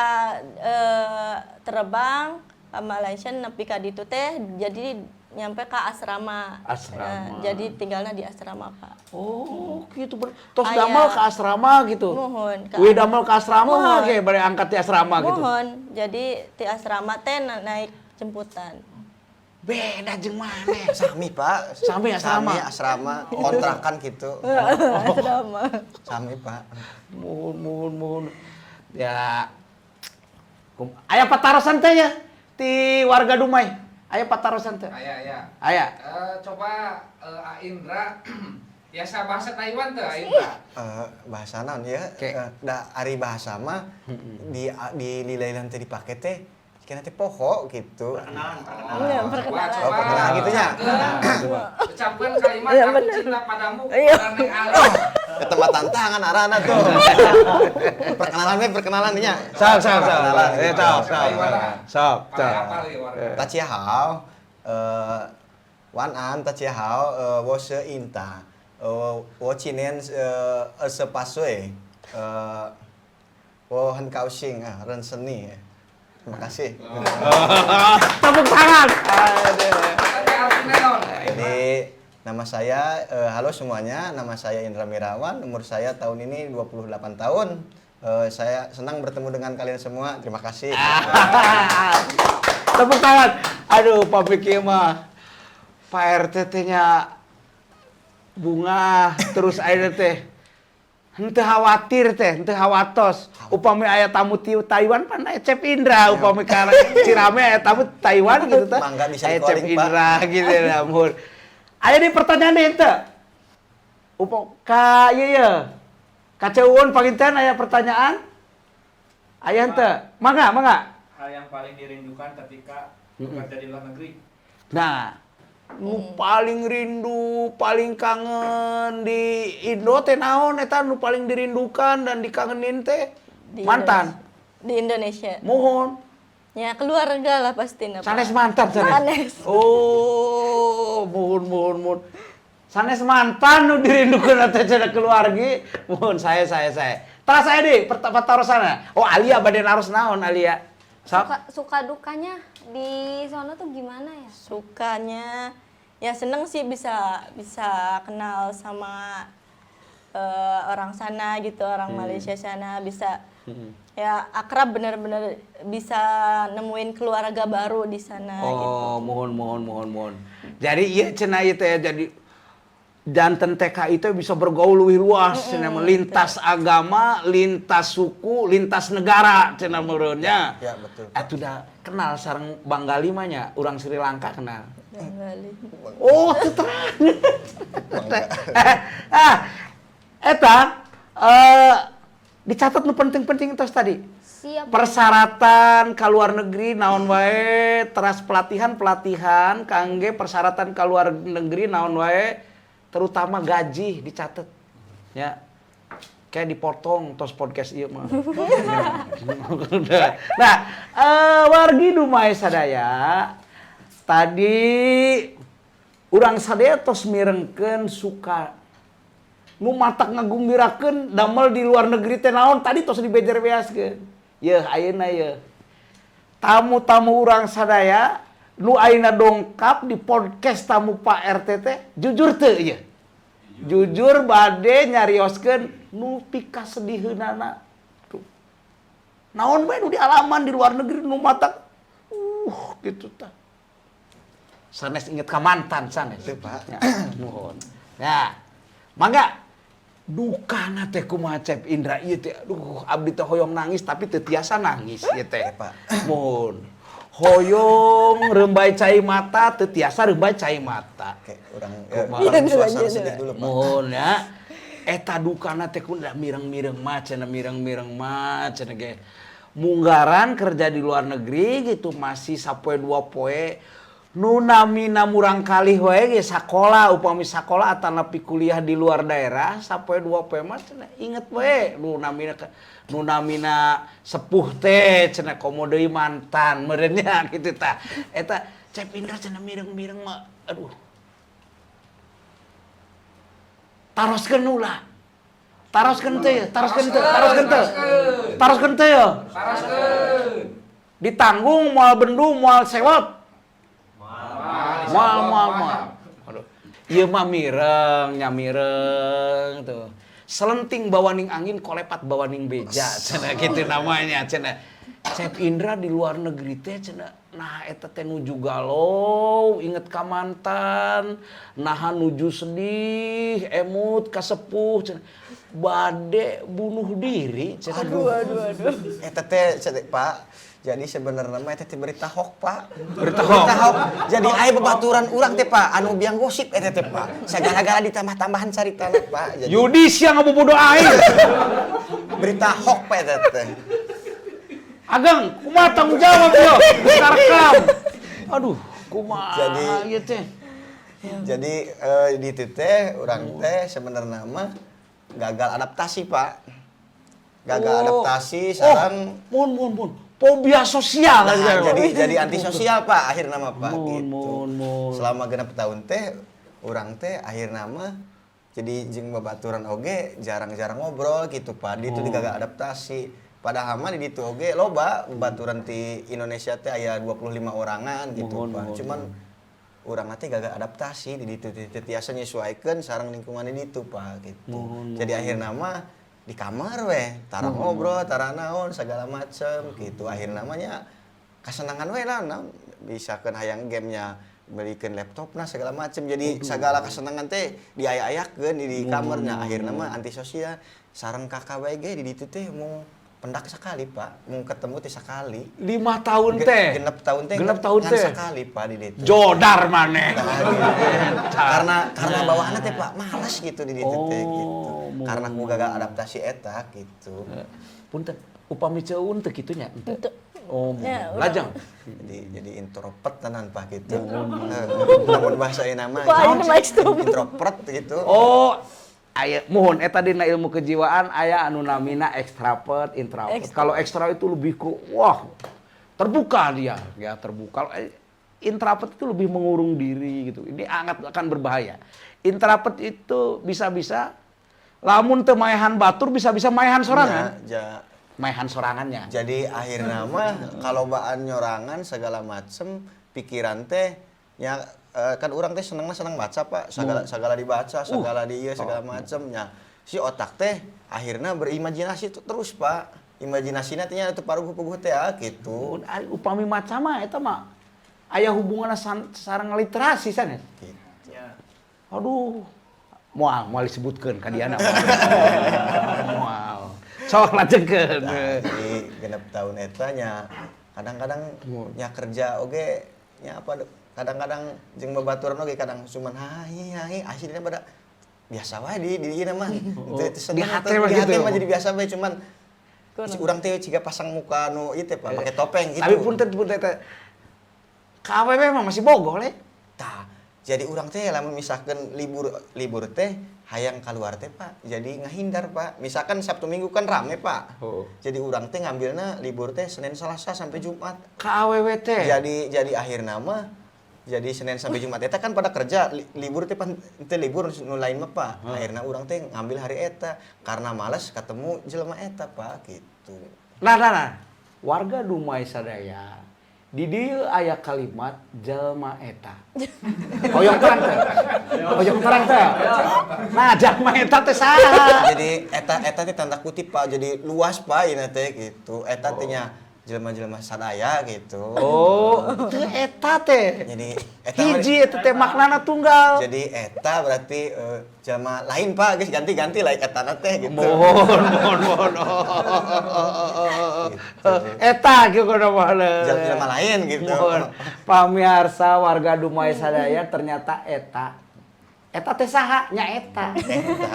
terbang ke Malaysia nepi ka ditu teh jadi nyampe ke asrama. Asrama. Jadi tinggalnya di asrama, Pak. Oh, gitu. Tos Aya. damel ke asrama gitu. Muhun, Wih, damel ke asrama Muhun. kayak bade angkat di asrama gitu. Muhun. Jadi di asrama teh naik jemputan. Beda jeung maneh. Sami, Pak. Sami asrama. Sami asrama, kontrakan gitu. Asrama. Sami, Pak. Muhun muhun muhun. Ya. Aya patarosan teh ya ti warga Dumai. Aya patarosan teh. Aya, aya. Aya. Coba A Indra biasa bahasa Taiwan tuh, A Indra. Bahasa naon ya? Oke. Da ari bahasa mah di lilailan teh dipake teh kena teh poho gitu. Iya, perkenalan. Coba, Oh, perkenalan gitu nya. Ucapkan kalimat Iya, aku bener. cinta padamu Iya. kepada Neng Ali. Eta mah tantangan arana tuh. Perkenalan we, perkenalan nya. Sok sok sok. Perkenalan. Eh, sok sok. Sok Pakai sok. apa ya warga? 大家好，晚安，大家好，我是英达，我今年28岁，我很高兴啊认识你，terima kasih. Tepuk tangan. Aduh. Tapi artinya naon? Jadi nama saya, halo semuanya, nama saya Indra Mirawan, umur saya tahun ini 28 tahun. Saya senang bertemu dengan kalian semua. Terima kasih. Tepuk tangan. Aduh, Pak Piki mah. Pak RT teh nya bunga terus ayeuna teh henteu khawatir teh, henteu khawatos. Upami aya tamu ti Taiwan pan aya Cep Indra, upami ka Cirame aya tamu Taiwan gitu teh. Mangga bisa Aya Cep di-calling, Pak. Indra gitu ya, muhun. Aya di pertanyaan deui henteu? Upo ka ieu ye. Ka Ceuun panginten aya pertanyaan? Aya henteu? Mangga, mangga. Hal yang paling dirindukan ketika bekerja di luar negeri? Nah, nu paling rindu, paling kangen di Indo teh naon eta nu paling dirindukan dan dikangenin teh? Di Mantan. Indonesia. Di Indonesia. Muhun. Ya keluarga lah pasti. Pak. Sanes mantan sanes. Sanes. Oh, muhun muhun muhun. Sanes mantan nu dirindukeun teh cenah keluargi. Muhun saya. Tah saya deh pertarosana. Oh, Alia bade naros naon Alia? Sok. Suka, suka dukanya di sono tuh gimana ya? Sukanya ya seneng sih bisa bisa kenal sama orang sana gitu, orang Malaysia sana bisa ya akrab, bener-bener bisa nemuin keluarga baru di sana gitu. Oh, muhun muhun muhun muhun. Jadi iya cenah ieu teh jadi janten TKI itu bisa bergaul lebih luas cenah mah, lintas agama, lintas suku, lintas negara cenah meureun nya. Ya, betul. Atuh da kenal sareng Banggali mah nya, urang Sri Lanka kenal. Banggali. Oh, teu terang. Ah, eta dicatat nu penting-penting tos tadi. Siap. Persyaratan ke luar negeri naon wae, teras pelatihan-pelatihan kangge persyaratan ke luar negeri naon wae, terutama gaji dicatat. Ya. Kayak dipotong tos podcast ieu mah. Nah, wargi Dumai sadaya, tadi Urang sadaya tos mirengkeun suka nu matak ngagumbirakeun damel di luar negeri teh naon tadi tos dibejer-beaskeun. Yeuh ayeuna yeuh. Tamu-tamu urang sadaya nu ayeuna dongkap di podcast tamu Pak RT teh jujur teu ieu? Jujur bade nyarioskeun nu pikasediheunana. Tuh. Naon bae nu dialaman di luar negeri nu matak gitu tah. Sanes inget ka mantan sanes. Teu, Pak. Ya, nuhun. Ya. Mangga dukana teh kumaha, Cep Indra, ieu teh? Aduh, abdi teh hoyong nangis tapi teu tiasa nangis ieu teh. Pak. Mohon. Hoyong rembay cai mata teu tiasa rembay cai mata. Oke, urang ya, Kumaha? urang suasana sedih dulu, Pak. Mohon ya. Eta dukana teh kudu mireng-mireng mah cenah, mireng-mireng mah cenah ge. Munggaran kerja di luar negeri gitu masih sapoe dua poe nu namina murangkalih wae ge sakola, upami sakola atanapi kuliah di luar daerah sapoe dua poe mah cenah inget we nu namina nu namina sepuh teh cenah, komo deui mantan meureun nya kitu tah. Eta Cep Indra cenah mireng-mireng mah, aduh, taroskeun ulah, taroskeun teh, taroskeun teh, taroskeun teh, taroskeun teh ya. Taroskeun. Ditanggung moal bendung moal sewot. Moal, moal, moal. Aduh. Ieu mah mireng, nya mireng tuh. Selenting bawaning angin, kolepat bawaning beja, cenah gitu namanya cenah. Cep Indra di luar negeri teh cenah, nah eta teh nuju galau, inget ka mantan, naha nuju sedih, emut ka sepuh cenah. Bade bunuh diri cenah. Aduh, aduh, aduh. Eta teh Pak. Jadi sebenarnya mah eta teh berita hoax, Pak. Berita hoax. Berita hoax. Jadi aya babaturan urang teh, Pak, anu biang gosip eta teh, Pak. Sagala-gala ditambah-tambahan caritana, Pak. Jadi Yudis yang ngabobodo aing. Berita hoax, Pak, eta teh. Ageng, kumaha tanggung jawab yo? Karekam. Aduh, kumaha ieu teh? Jadi di itu teh urang teh sebenarnya mah gagal adaptasi, Pak. Gagal adaptasi sareng Oh, mun mun mun. Fobia sosial. Nah, Gitu. jadi antisosial, Pak, akhirna mah, Pak, Mun, gitu. mun, mun. Selama 6 tahun teh urang teh akhirna mah jadi jeung babaturan oge jarang-jarang ngobrol gitu, Pak. Di itu gagal adaptasi. Padahal mah di ditu oge loba babaturan ti Indonesia teh aya 25 orangan gitu, Mohon, Pak. mohon. Cuman urang teh gagal adaptasi di ditu teu tiasa nyesuaikeun sareng lingkungan di ditu, Pak, gitu. Mohon, Jadi akhirna mah di kamar weh, tara ngobrol, tara naon segala macem gitu. Akhirna mah nya kasenangan we lah, naon misalkan hayang gamenya belikan laptop nah segala macem, jadi segala kesenangan teh diaya-ayakeun di kamarnya. Akhirna mah antisosial sareng KKWG di ditu teh mau pendak sekali, Pak, mau ketemu teh sekali. 5 tahun teh. 6 tahun teh. 6 tahun ngan teh. Sekali, Pak, di ditu. Jodar maneh. Nah, gitu. Karena bawaannya teh, Pak, malas gitu di ditu teh gitu. Karena aku gagal adaptasi eta gitu. Punten, upami ceun teu kitu nya? Henteu. Henteu. Oh, Ya, udah. lajang. Jadi introvert tenan, Pak, gitu. Namun bahasa nama Kok ayeuna mah extrovert? introvert gitu. Oh, aya mohon eta dina ilmu kejiwaan aya anu namina ekstravert, introvert. Ekstrovert. Kalau ekstra itu lebih ke wah, terbuka dia, ya terbuka. Kalau introvert itu lebih mengurung diri gitu. Ini sangat akan berbahaya. Introvert itu bisa-bisa lamun teu maehan batur bisa-bisa maehan sorangan. Ya, Maehan sorangannya. jadi akhirnya mah kalau baan nyorangan segala macem pikiran teh ya kan orang teh senengnya seneng baca, Pak, segala segala dibaca, segala di ieu segala macem nya, si otak teh akhirnya berimajinasi terus, Pak, imajinasinya teh nya itu paruguh-puguh teh ah, gitu. Mun ari upami maca mah eta mah aya hubunganna sareng literasi sanes. Gitu. Ya. Aduh, moal moal disebutkeun ka diana. Moal. Sok lajengkeun. Nah, jadi 6 tahun eta nya kadang-kadang nya kerja oge nya apa kadang-kadang jeung babaturan oge kadang cuman hai hai, aslinya pada biasa wae di ieu mah. Teu teu seneng Di hate atuh. mah Di hate gitu. mah jadi biasa wae, cuman Kurang. si urang teh ciga pasang muka nu ieu teh, Pak, make topeng gitu. Tapi punten punten teh. Ka awewe mah masih bogoh le. Tah, jadi urang teh lamun misalkan libur libur teh hayang keluar teh, Pak, jadi ngahindar, Pak. Misalkan Sabtu Minggu kan rame, Pak. Oh. Jadi urang teh ngambilna libur teh Senin, Selasa sampai Jumat. Ka awewe teh. Jadi akhirna mah Jadi Senin sampai Jumat eta kan pada kerja, libur teh pan teu libur nu lain mah, Pak. Akhirnya urang teh ngambil hari eta karena males ketemu jelema eta, Pak, gitu. Nah, nah, nah. Warga Dumai sadaya, di dieu aya kalimat jelma eta. Hoyong terang teh. Hoyong terang teh. Nah, jelma eta teh saha? Jadi eta eta teh tanda kutip, Pak, jadi luas, Pak, ini teh gitu. Eta teh nya jelema-jelema sadaya gitu. Oh, itu eta teh. Jadi eta mah- Hiji eta teh maknana tunggal. Jadi eta berarti jelema lain, Pak, geus ganti-ganti lah eta teh gitu. Mohon, mohon, mohon. Oh. Eta kieu kudu mah. Jelema lain gitu. Mohon. Pamiarsa warga Dumai sadaya, ternyata eta. Eta teh saha? Nya eta.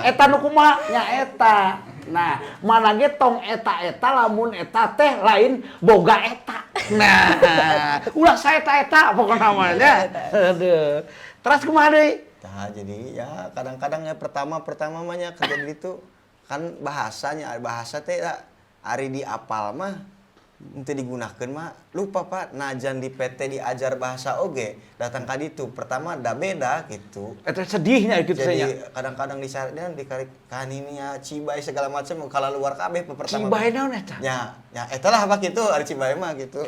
Eta nu kumaha? Nya eta. Nah, mana ge tong eta-eta lamun eta teh lain boga eta. Nah, ulah saeta-eta pokona mah nya. Aduh. Terus kumaha deui? Nah, jadi ya kadang-kadang ya pertama-pertama mah nya kerja di itu kan bahasanya, bahasa teh ya, ari di apal mah henteu digunakeun mah lupa, Pak. Najan di PT diajar bahasa oge, datang ka ditu pertama da beda gitu. Eta sedihnya gitu. Jadi saya. Kadang-kadang di dan dikarik kaninia, cibai, segala macam kalau luar kabeh pertama. Cibai naon eta? Ya, ya eta lah, Pak, gitu ari cibai mah gitu.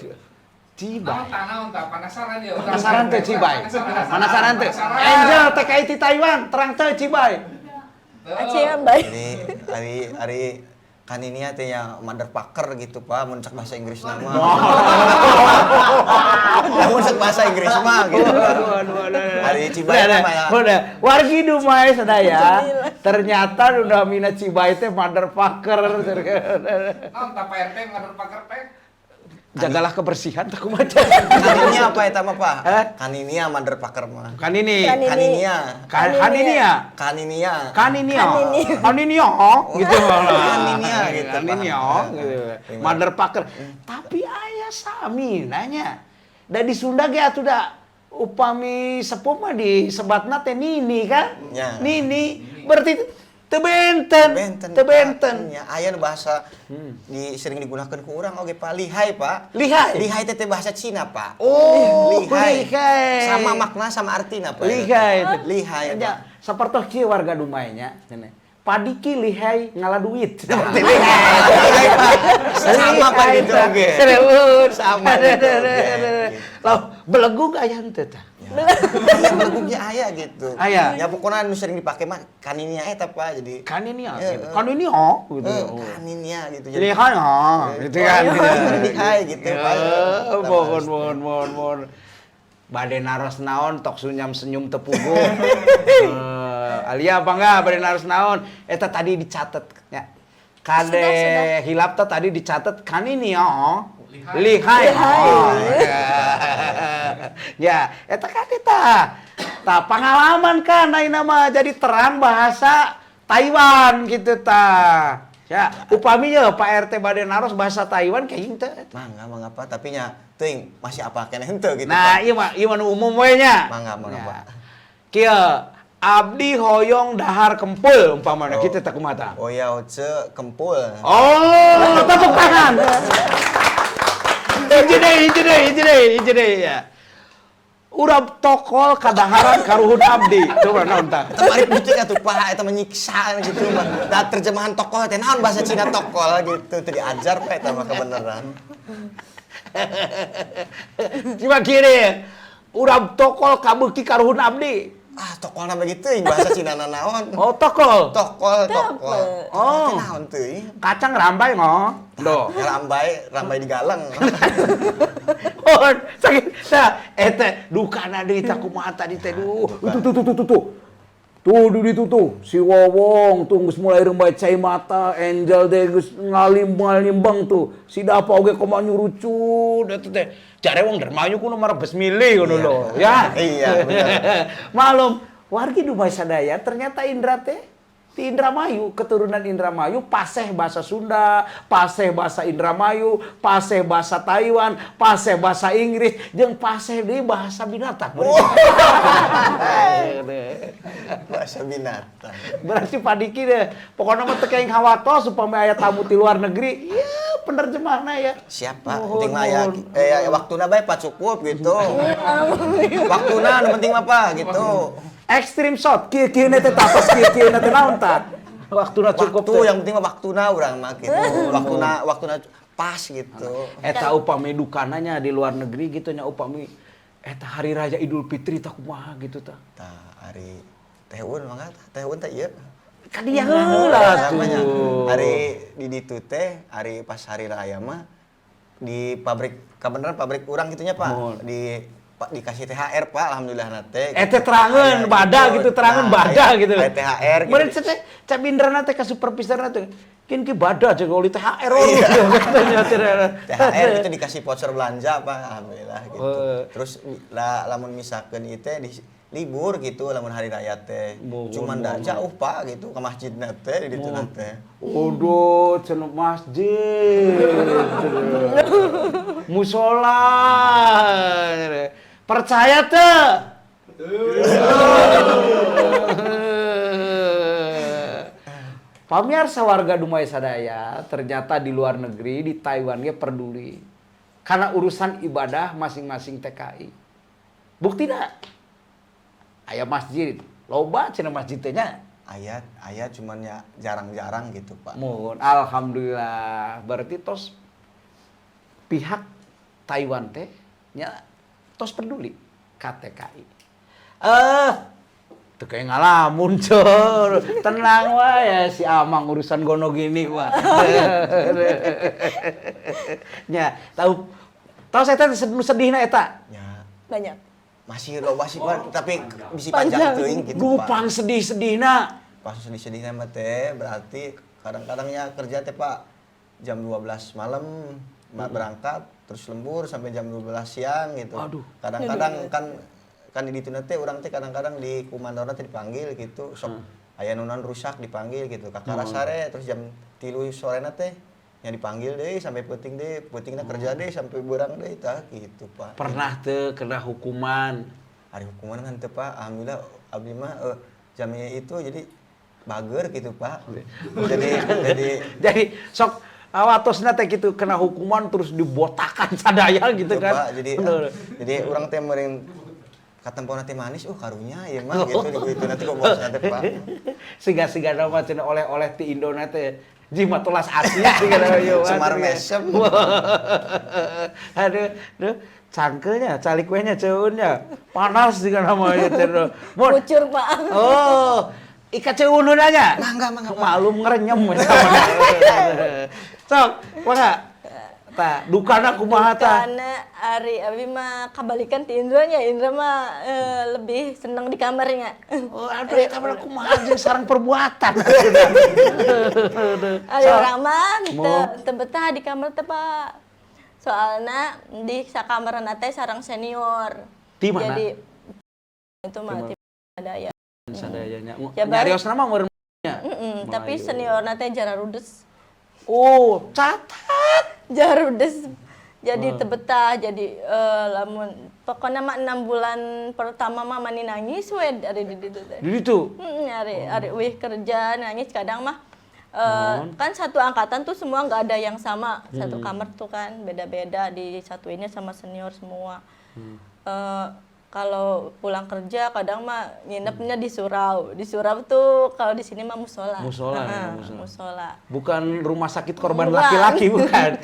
Cibai. Naon tah, naon tah, penasaran ya. Penasaran teh cibai. Penasaran teh. Penasaran. Angel TKI ti Taiwan, terang teh cibai. Tuh. Aci baik. Jadi ari ari kaninia teh ya motherfucker gitu, Pak, mun cek bahasa Inggris nama. Mun cek bahasa Inggris mah gitu. Aduh, aduh, aduh. Ari cibai Udah, mah ya. udah. Wargi Dumai sadaya, ternyata nu namina cibai teh motherfucker. Naon tah, Pak RT, motherfucker teh? Jagalah kebersihan tak kumaha. Kaninia apa eta mah, Pak? Hah? Kaninia motherfucker mah. Kan ini. Kanini. Kaninia. Kaninia. Kaninia. Kaninia. Kaninia gitu malah. Kaninia gitu, Pak. Kaninia gitu. Motherfucker. Tapi aya sami nanya. Da di Sunda ge atuh da upami sepuh mah disebatna teh nini kan? Ya. Nini. Berarti teu benten. Benten. Teu benten. Ya, aya nu bahasa di sering digunakan ku urang oge, Pak, lihai, Pak. Lihai? Lihai teh teh bahasa Cina, Pak. Oh, lihai. lihai. Sama makna sama artina, Pak. Lihai. Lihai. Ya, Pak. sapertos kieu warga Dumai nya. Padiki lihai ngala duit. Seperti Lihai, Pak. Sama, Pak, gitu oge. Serius. Sama gitu oge. Lah, belegug aya henteu tah? Ya, iya, belegugnya aya gitu. Aya. Ya pokoknya nu sering dipake mah kaninia eta, Pak. Jadi Kaninia Iya, gitu. eh. Kaninia gitu. Kaninia gitu. Jadi Lihai oh, gitu kan. Lihai gitu, Pak. Mohon, mohon, mohon, mohon. Bade naros naon tok sunyam senyum tepugu. Alia apa enggak bade naros naon? Eta tadi dicatat ya. Kade Sudah, sudah. hilap teh tadi dicatat kan ini oh. Lihai. Lihai. Lihai. Oh. Ya, eta kan eta. Tah, pengalaman kan ayeuna mah jadi terang bahasa Taiwan gitu tah. Ya, upami ye Pak RT bade naros bahasa Taiwan kayaknya teh. Mangga, mangga, Pak, tapi nya teuing masih apa keneh henteu gitu, Nah, Pak. ieu mah nu umum we nya. Mangga, mangga, Ya. Pak. Kieu, abdi hoyong dahar kempul umpamana Oh. kitu teh kumaha tah? 我要吃 kempul. Oh, tepuk tangan. Hiji deui, hiji deui, hiji deui, hiji deui ya. Urap tokol kadaharan karuhun abdi. Coba naon tah? Eta mah ari atuh, Pak, eta menyiksa gitu mah. Da terjemahan tokol teh naon bahasa Cina tokol gitu, teu diajar, Pak, eta mah kebenaran. Coba kiri. Urap tokol kabeuki karuhun abdi. Ah, tokolna begitu bahasa Cina naon? Oh, tokol. Tokol, tokol. Oh. Teh naon teuing? Kacang rambai ngo. Do. Rambai, rambai digalang. Oh, sakit. Nah, eta dukana deui tah kumaha tadi teh duh. Tuh tuh tuh tuh tuh tuh. Tuh di ditu tuh si Wowong tuh geus mulai rembai cai mata, Angel deh geus ngalimbang-limbang tuh. Si Dapa oge kumaha nyurucut eta teh. Jare wong Dermayu kuno marebes milih ngono lho, ya. Iya, bener. Malum, wargi Dumai sadaya ternyata Indra teh di Indramayu, keturunan Indramayu, paseh bahasa Sunda, paseh bahasa Indramayu, paseh bahasa Taiwan, paseh bahasa Inggris, jeung paseh deui bahasa binatang. Bahasa binatang. Berarti Pak Diki deh, pokoknya mah teu kenging hawatos upami aya tamu ti luar negeri, iya Penerjemahna ya. Siapa? Nuhun, Penting mah ya, nuhun. ya waktuna bae Pak cukup gitu. Waktuna nu penting mah Pak gitu. Extreme shot, kieu kieu teh tapas kieu kieu teh naon tah? Waktuna cukup Waktu teh. yang penting mah waktuna urang mah gitu. Waktuna waktuna pas gitu. Eta upami dukana nya di luar negeri gitu nya, upami eta hari raya Idul Fitri tah kumaha gitu tah? Tah, hari Teh Un mangga tah, Teh Un teh ieu. Ka dia heula Namanya tuh. Hari di ditu teh, hari pas hari raya mah di pabrik, kebenaran pabrik urang gitunya Pak. Mohon. Di Pak dikasih THR Pak, alhamdulillah nate. Eh teh terangeun Aya bada gitu, terangeun bada gitu. Aya THR gitu. Meureun teh Cep Indra teh ka supervisor teh kin ki bada jeung oli THR oh gitu katanya teh. THR itu dikasih voucher belanja Pak, alhamdulillah gitu. Oh. Terus lah lamun misalkan itu di libur gitu lamun hari raya teh. Mohon, Cuman dah mohon. jauh Pak gitu ke masjid teh di ditu teh. Waduh, cenah masjid. Musola. Percaya teh? Pamirsa warga Dumai sadaya, ternyata di luar negeri, di Taiwan ge peduli. Karena urusan ibadah masing-masing TKI. Buktina aya masjid, loba cenah masjid teh nya. Ayat ayat cuman ya jarang-jarang gitu Pak. Mohon, alhamdulillah. Berarti tos pihak Taiwan teh nya tos peduli ka TKI. Tuh kayak ngalamun, cor. Tenang wae ya si Amang urusan gono gini wah. Nya, tahu tahu saya teh sedihna eta. Ya Banyak. masih loba sih Pak, tapi bisi panjang teuing gitu Duh, Pak. pang sedih-sedihna. Pas sedih-sedih mah teh berarti kadang-kadangnya kerja teh Pak jam 12 malam berangkat terus lembur sampai jam 12 siang gitu. Aduh. Kadang-kadang kan kan di ditu teh urang teh kadang-kadang di komandorna teh dipanggil gitu. Sok aya nu naon rusak dipanggil gitu. Kakara sare terus jam 3 sorena teh nya dipanggil deh sampai peuting deh, peutingna kerja deh sampai beurang deh tah gitu Pak. Pernah teh kena hukuman? Hari hukuman kan teu Pak, alhamdulillah abdi mah jamnya itu jadi bager gitu Pak. Jadi Jadi sok awatosna teh gitu kena hukuman terus dibotakan sadaya gitu Gitu, kan. Pak. Jadi Bener. jadi urang teh meureun katempona teh manis, oh karunya ieu mah gitu di itu nanti kok bos nanti Pak. Siga-siga nama cenah oleh-oleh ti Indona teh jimat tolas asli siga nama ieu mah. Semar mesem. Aduh, aduh, cangkelnya, calik we nya ceunnya. Panas siga nama ieu teh. Mun. Kucur, Pak. Oh, ika ceun nya. Mangga, mangga, Pak. Malum ngerenyem we. Sok, mangga. Tah, dukana kumaha tah? Dukana ari abi mah kabalikan ti Indra nya. Indra mah lebih seneng di kamarnya. Oh, aduh, eta mah kumaha jeung sareng perbuatan. Ari Sok. urang mah Mo. teu teu betah di kamar teh, Pak. Soalna di sakamarna teh sareng senior. Di mana? Jadi itu mah ti ada ya. Sadayanya. Ya, bari- Nyariosna mah meureun nya. Tapi Melayu. seniorna teh jararudes. Oh, catat. Jarudes. Jadi teu betah, jadi lamun pokoknya mah 6 bulan pertama mah mani nangis we ari di ditu teh. Di ditu. Ari ari wih kerja nangis kadang mah kan satu angkatan tuh semua nggak ada yang sama satu kamar tuh kan beda-beda, disatuinnya sama senior semua. Kalau pulang kerja kadang mah nginepnya di surau. Di surau tuh kalau di sini mah musola. Musola ya, Heeh, musola. musola. Bukan rumah sakit korban Bukan. laki-laki, bukan.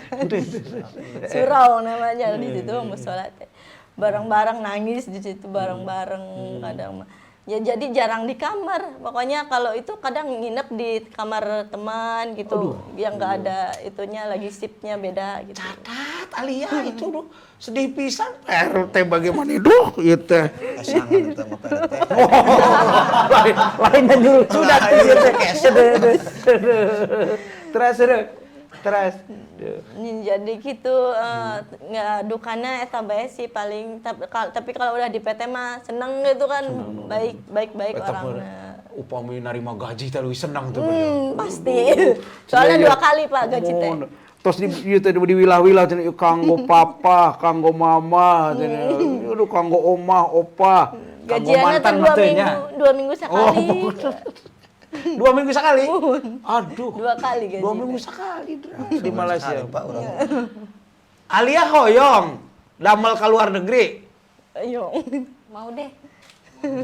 Surau namanya di situ mah musola teh. Bareng-bareng nangis di situ bareng-bareng kadang mah. Ya jadi jarang di kamar. Pokoknya kalau itu kadang nginep di kamar teman gitu yang nggak ada itunya lagi shiftnya beda gitu. Catat Alia itu duh, sedih pisan RT bagaimana duh ieu teh. Esangan eta mah Pak RT. Oh, lain lain nyuruh sudah tuh ieu teh. Terus terus. Terus. Duh. Jadi gitu nggak dukanya eta bae sih paling tapi kalau udah di PT mah seneng gitu kan, baik baik baik Eta mah orangnya. upami narima gaji teh leuwih senang tuh. Pasti. Soalnya dua kali Pak gaji teh. Terus di ieu teh di wilah-wilah cenah ieu kanggo papa, kanggo mama, cenah ieu kanggo omah, opa, kanggo Gajiannya tuh mantan dua mah teh nya. minggu, 2 minggu sekali. Oh, 2 minggu sekali? Aduh. Dua kali gaji. 2 minggu sekali, Dra, di Malaysia. Sekali, Pak, urang. Alia hoyong damel ke luar negeri. Ayo. Mau deh.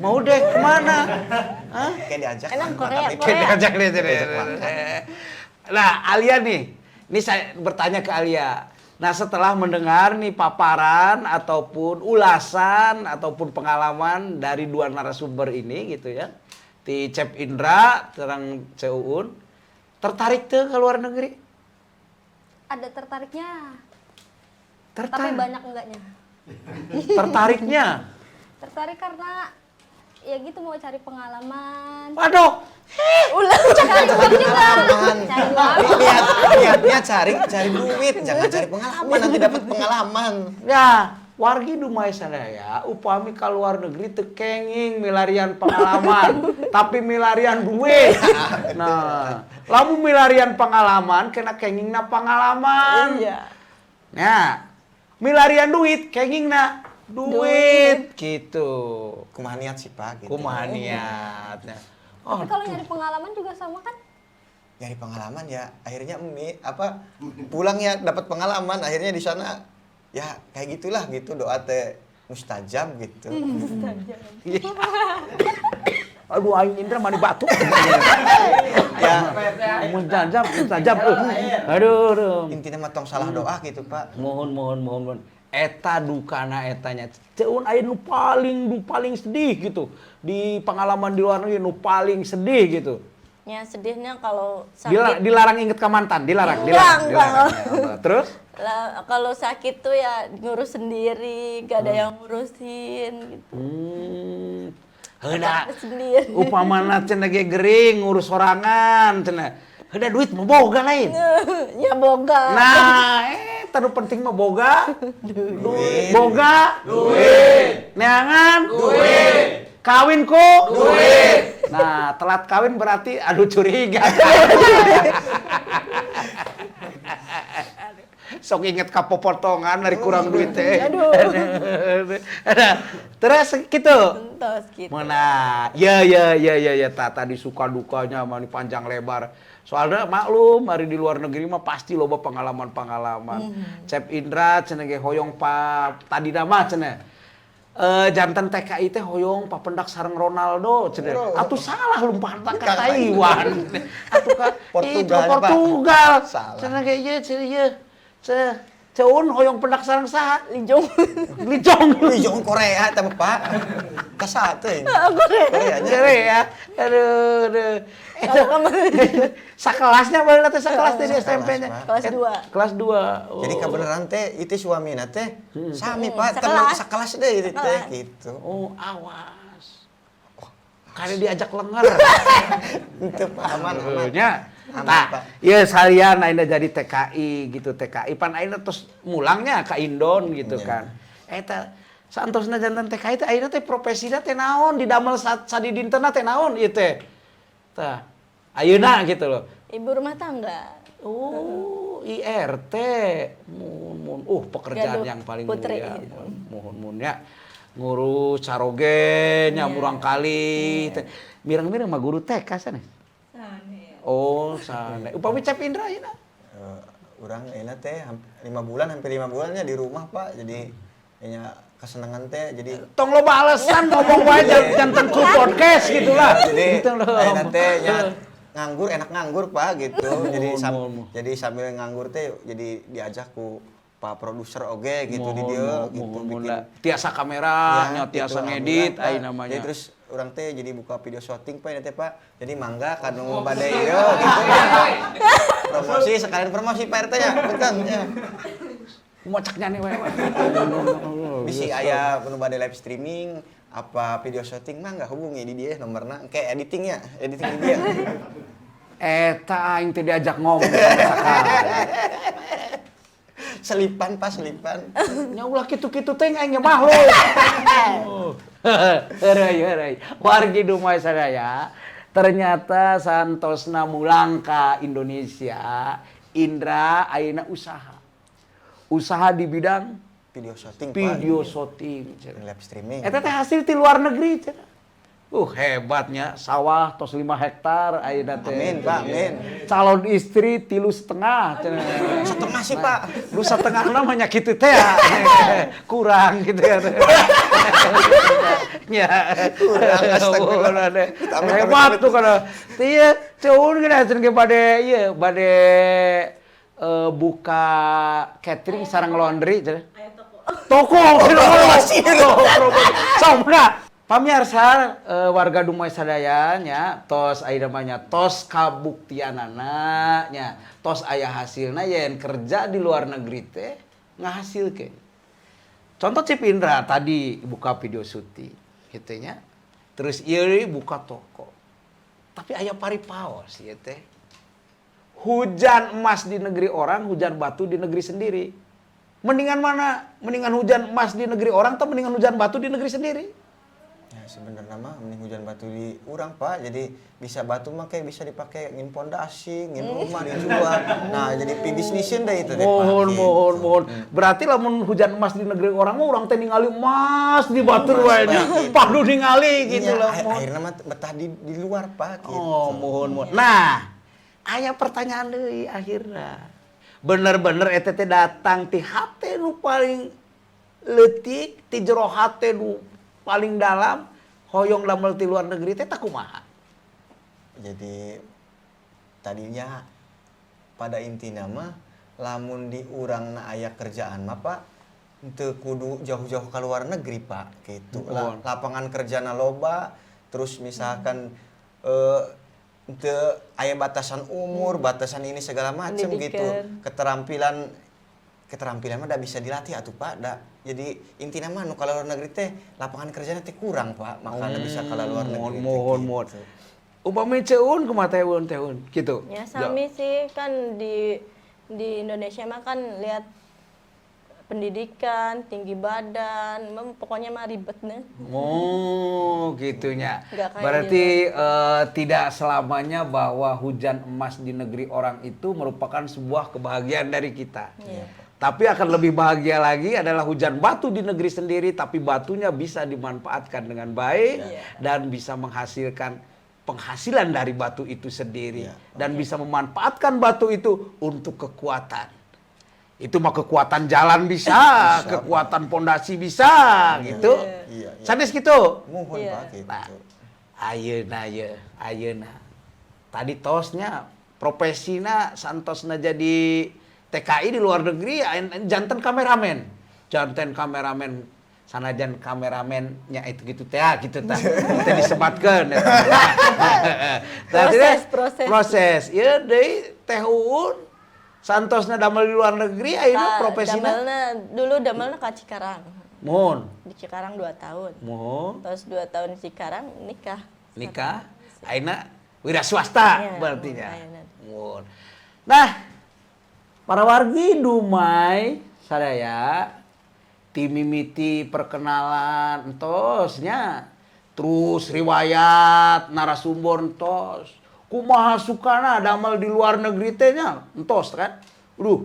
Mau deh, kemana? Hah? Kayak diajak. Enak makan, Korea, tapi- Korea. Diajak deh, deh. Diajak makan. Nah, Alia nih. Ini saya bertanya ke Alia. Nah, setelah mendengar nih paparan ataupun ulasan ataupun pengalaman dari dua narasumber ini gitu ya. Ti Cep Indra, terang Ceu Uun. Tertarik tuh ke luar negeri? Ada tertariknya, tapi Tertarik. banyak enggaknya. Tertariknya. Tertarik karena ya gitu, mau cari pengalaman. Waduh, Cari uang juga. Pengalaman. Cari uang. Niatnya cari cari duit, jangan cari pengalaman, nanti dapat pengalaman. Ya, wargi Dumai sadaya upami ka luar negeri teu kenging milarian pengalaman, tapi milarian duit. Nah, lamun milarian pengalaman kena kengingna pengalaman. Iya. Nah, milarian duit kengingna duit gitu. Kumaha niat sih, Pak, gitu. Kumaha niatnya. Oh, Tapi kalau nyari pengalaman juga sama kan? Nyari pengalaman ya akhirnya mie apa pulang ya dapat pengalaman, akhirnya di sana ya kayak gitulah gitu, doa teh mustajab gitu. Aduh, aing Indra mani batuk. Ya. Mustajab, mustajab. Aduh, aduh. Intinya mah tong salah doa gitu, Pak. Mohon, mohon, mohon, mohon. Eta dukana etanya. Ceun, aya nu paling sedih gitu. Di pengalaman di luar negeri nu paling sedih gitu. Ya sedihnya kalau sakit. Dilarang inget ke mantan, dilarang, Enggak, dilarang, enggak. dilarang. Ya Allah. Terus? Lah, kalau sakit tuh ya ngurus sendiri, gak ada yang ngurusin gitu. Heula. Sendiri. Upamana cenah ge gering ngurus sorangan cenah. Heula duit mah boga lain. Ya boga. Nah, nu penting mah boga duit. Boga duit. Neangan duit. Kawin ku duit. Nah, telat kawin berarti aduh curiga. Sok inget ka popotongan dari kurang duit teh. Aduh. Terus gitu. Entos gitu. Mana? Ya ya ya ya ya tadi suka dukanya mani panjang lebar. Soalnya maklum, hari di luar negeri mah pasti loba pengalaman-pengalaman. Cep Indra cenah ge hoyong pa tadi nama cenah. Janten TKI teh hoyong papendak sareng Ronaldo cenah. Atuh salah lumpah ka Taiwan. Atuh ka Portugal, itu Pak. Portugal. Salah. Cenah ge ieu cenah ieu. Cenah Ceun hoyong pendak sareng saha? Lijong. Lijong. Ih, Korea eta mah, Pak. Kasate ini. Korea. Korea nya. Korea. Aduh, aduh. Kalau kamu Sakelasnya boleh teh, sakelas teh di SMP-nya. Pak. Kelas 2. Kelas 2. Oh. Jadi kebenaran teh itu suamina teh sami, Pak, teman Sekelas. sekelas deh itu teh Sekelas. gitu. Oh, awas. Kali diajak lenger. Itu Pak, aman aman. Nya. Aman, Nah, Pak. ya salian ayeuna jadi TKI gitu, TKI pan ayeuna terus mulangnya ke Indon gitu Iya. kan. Eta saantosna janten TKI teh ayeuna teh profesina teh naon, didamel sadidintena teh naon ieu teh. Tah, ayeuna gitu loh. Ibu rumah tangga. Oh, IRT. Mun, mun. Pekerjaan Gaduh yang paling putri. mulia. Mohon mun ya. Ngurus caroge nya murang kali. Teh. Mireng-mireng mah guru TK sanes. Oh, sanes. Upami Cep Indra ayeuna. Urang enak teh 5 bulan, hampir 5 bulannya di rumah, Pak, jadi nya kesenangan teh jadi Tong loba alasan, ngomong wae janten ku podcast gitu lah. Jadi Gitu loh. ayeuna teh nya nganggur, enak nganggur, Pak, gitu. Jadi Mohon, mohon. Jadi sambil nganggur teh jadi diajak ku Pak produser oge gitu di Mohon, dia mohon, gitu mohon, bikin lah. Tiasa kamera, nya tiasa gitu, ngedit alhamdulillah, Pak. ai namanya. Jadi terus urang teh jadi buka video syuting, Pak, ini teh, Pak. Jadi mangga kanu bade ieu gitu. Promosi sekalian, promosi Pak RT nya, punten ya. Mau ceknya nih wae. Bisi aya nu bade live streaming apa video syuting mah nggak hubungi di dia nomorna, kayak editingnya, editing di dia. Eta aing teh diajak ngomong sama sakali. Selipan, Pak, selipan. Nya ulah kitu-kitu teh aing nya makhluk. Heureuy heureuy. Wargi Dumai sadaya, ternyata santosna mulang ka Indonesia, Indra ayeuna usaha. Usaha di bidang Video syuting, Pak. Video syuting. Live streaming. Eta teh hasil ti luar negeri cenah. Hebatnya sawah tos 5 hektar ayeuna teh. Amin, Pak, amin. Calon istri 3,5 cenah. Setengah sih, Pak. Lu setengah namanya gitu teh ya. Kurang gitu ya. Ya. Kurang, astagfirullah. Amin, Amit, Hebat amit, tuh kalau iya ceun geus cenah ge bade ieu bade buka catering sareng laundry cenah. Toko. Toko. Sok nah. Pamiarsa warga Dumai sadaya nya tos aya namanya tos kabuktianana nya tos aya hasilna yen kerja di luar negeri teh ngahasilkeun. Contoh Cip Indra tadi buka video syuting gitu nya. Terus ieu deui buka toko. Tapi aya paripaos ieu teh. Hujan emas di negeri orang, hujan batu di negeri sendiri. Mendingan mana? Mendingan hujan emas di negeri orang atau mendingan hujan batu di negeri sendiri? Ya sebenarnya mah mending hujan batu di urang, Pak. Jadi bisa batu mah kayak bisa dipakai ngin pondasi, ngin rumah dijual. Nah, jadi pibisnisin deh itu teh, Pak. Mohon, Gitu. mohon, mohon. Berarti lamun hujan emas di negeri orang mah urang teh ningali emas di batur Emas, wae nya. Pak, gitu. Padu ningali gitu Iya, lah. Mohon. akhirnya mah betah di luar, Pak, gitu. Oh, mohon, mohon. Nah, aya pertanyaan deui akhirna. Bener-bener eta teh datang ti hate nu paling leutik, ti jero hate nu paling dalam, hoyong damel ti luar negeri teh tak kumaha? Jadi tadinya pada intinya mah lamun di urang na aya kerjaan mah, Pak, teu kudu jauh-jauh ke luar negeri, Pak, gitu. Mohon. Lapangan kerjana loba, terus misalkan teu aya batasan umur, batasan ini segala macem gitu. Pendidikan. Keterampilan keterampilan mah da bisa dilatih atuh, Pak, da. Jadi intinya mah nu ka luar negeri teh lapangan kerjanya teh kurang, Pak, makanya bisa ke luar Mohon, negeri teh mohon, gitu. mohon. Upami ceun kumaha teh Eun teh Eun gitu. Ya sami sih kan di Indonesia mah kan lihat pendidikan, tinggi badan, pokoknya mah ribet nih. Oh, gitunya. Nggak kayak Berarti tidak selamanya bahwa hujan emas di negeri orang itu merupakan sebuah kebahagiaan dari kita. Iya. Tapi akan lebih bahagia lagi adalah hujan batu di negeri sendiri, tapi batunya bisa dimanfaatkan dengan baik dan bisa menghasilkan penghasilan dari batu itu sendiri dan bisa memanfaatkan batu itu untuk kekuatan. Itu mah kekuatan jalan bisa, kekuatan pondasi bisa, gitu. Iya. Sanes gitu. Mohon, Iya. Pak, gitu. Nah, ayeuna ye, ayeuna. Tadi tosnya profesina santosna jadi TKI di luar negeri janten kameramen. Janten kameramen sanajan kameramen nya itu gitu teh ah, gitu tah. Teh disebatkeun eta. Tah, Proses, teh, proses. Proses. Ieu deui Teh Uun santosna damel di luar negeri ayeuna profesina. Damelna dulu damelna ka Cikarang. Mohon. Di Cikarang 2 tahun. Mohon. Terus 2 tahun di Cikarang nikah. Nikah ayeuna wira swasta Iya, berarti nya. ayeuna. Mohon. Nah, para wargi Dumai sadaya timimiti perkenalan entosnya terus riwayat narasumber entos kumaha sukana damel di luar negeri teh nya entos kan. Duh,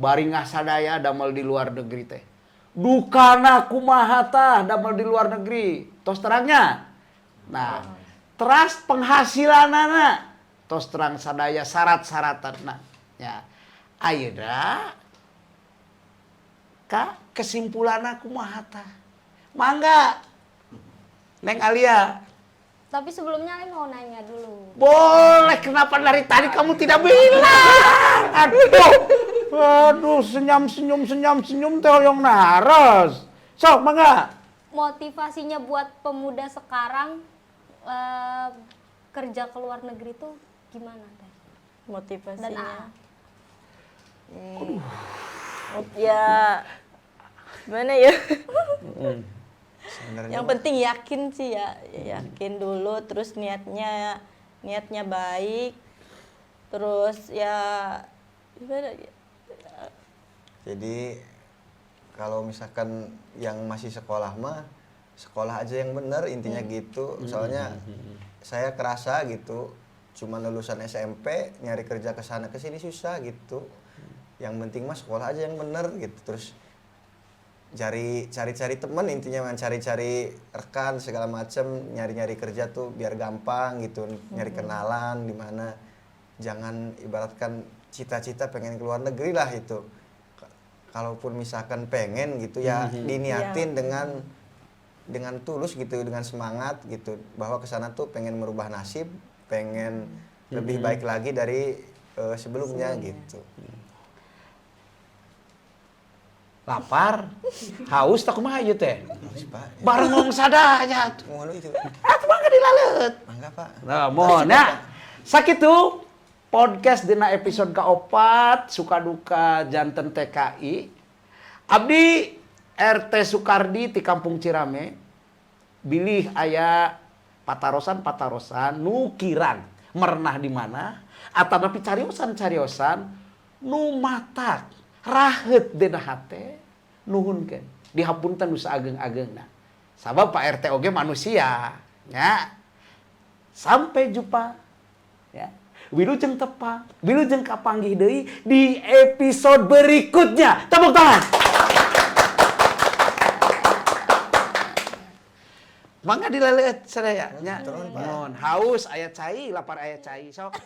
baringah sadaya damel di luar negeri teh dukana kumaha tah damel di luar negeri tos terangnya. Nah, teras penghasilanana tos terang sadaya syarat-syaratanna ya. Ayeuna ka kesimpulanna kumaha tah? Mangga Neng Alia. Tapi sebelumnya Ali mau nanya dulu. Boleh, kenapa dari tadi kamu tidak bilang? Aduh, aduh, senyum senyum senyum senyum teh hoyong naros. Sok, mangga. Motivasinya buat pemuda sekarang kerja ke luar negeri tuh gimana teh? Dan Motivasinya. A. Ya gimana ya? Sebenarnya Yang penting yakin sih ya, yakin dulu terus niatnya niatnya baik. Terus ya gimana ya? Jadi kalau misalkan yang masih sekolah mah sekolah aja yang bener intinya gitu. Soalnya saya kerasa gitu, cuma lulusan SMP nyari kerja ke sana ke sini susah gitu. Yang penting mah sekolah aja yang bener gitu. Terus Cari cari-cari teman intinya mah, cari-cari rekan segala macam, nyari-nyari kerja tuh biar gampang gitu, nyari kenalan di mana. Jangan ibaratkan cita-cita pengen keluar negeri lah itu. Kalaupun misalkan pengen gitu ya diniatin dengan tulus gitu, dengan semangat gitu bahwa kesana tuh pengen merubah nasib, pengen lebih baik lagi dari sebelumnya gitu. Lapar, haus tak kumaha ieu teh? Haus, Pak. Bareng ngomong sadaya atuh. Mohon itu. Atuh mangga dilaleut. Mangga, Pak. Nah, mohon ya. Sakitu podcast dina episode kaopat suka duka janten TKI. Abdi RT Sukardi di Kampung Cirame. Bilih aya patarosan-patarosan nu kirang merenah di mana atanapi cariosan-cariosan nu matak raheut dina hate, nuhunkeun dihapunten nu saageng-agengna, sabab Pak RT oge manusia nya. Sampai jumpa ya, wilujeng tepang, wilujeng kapanggih deui di episode berikutnya. Tepuk tangan. Mangga dilaleut sadaya nya. Turun, Pak. Mohon haus aya cai, lapar aya cai, sok.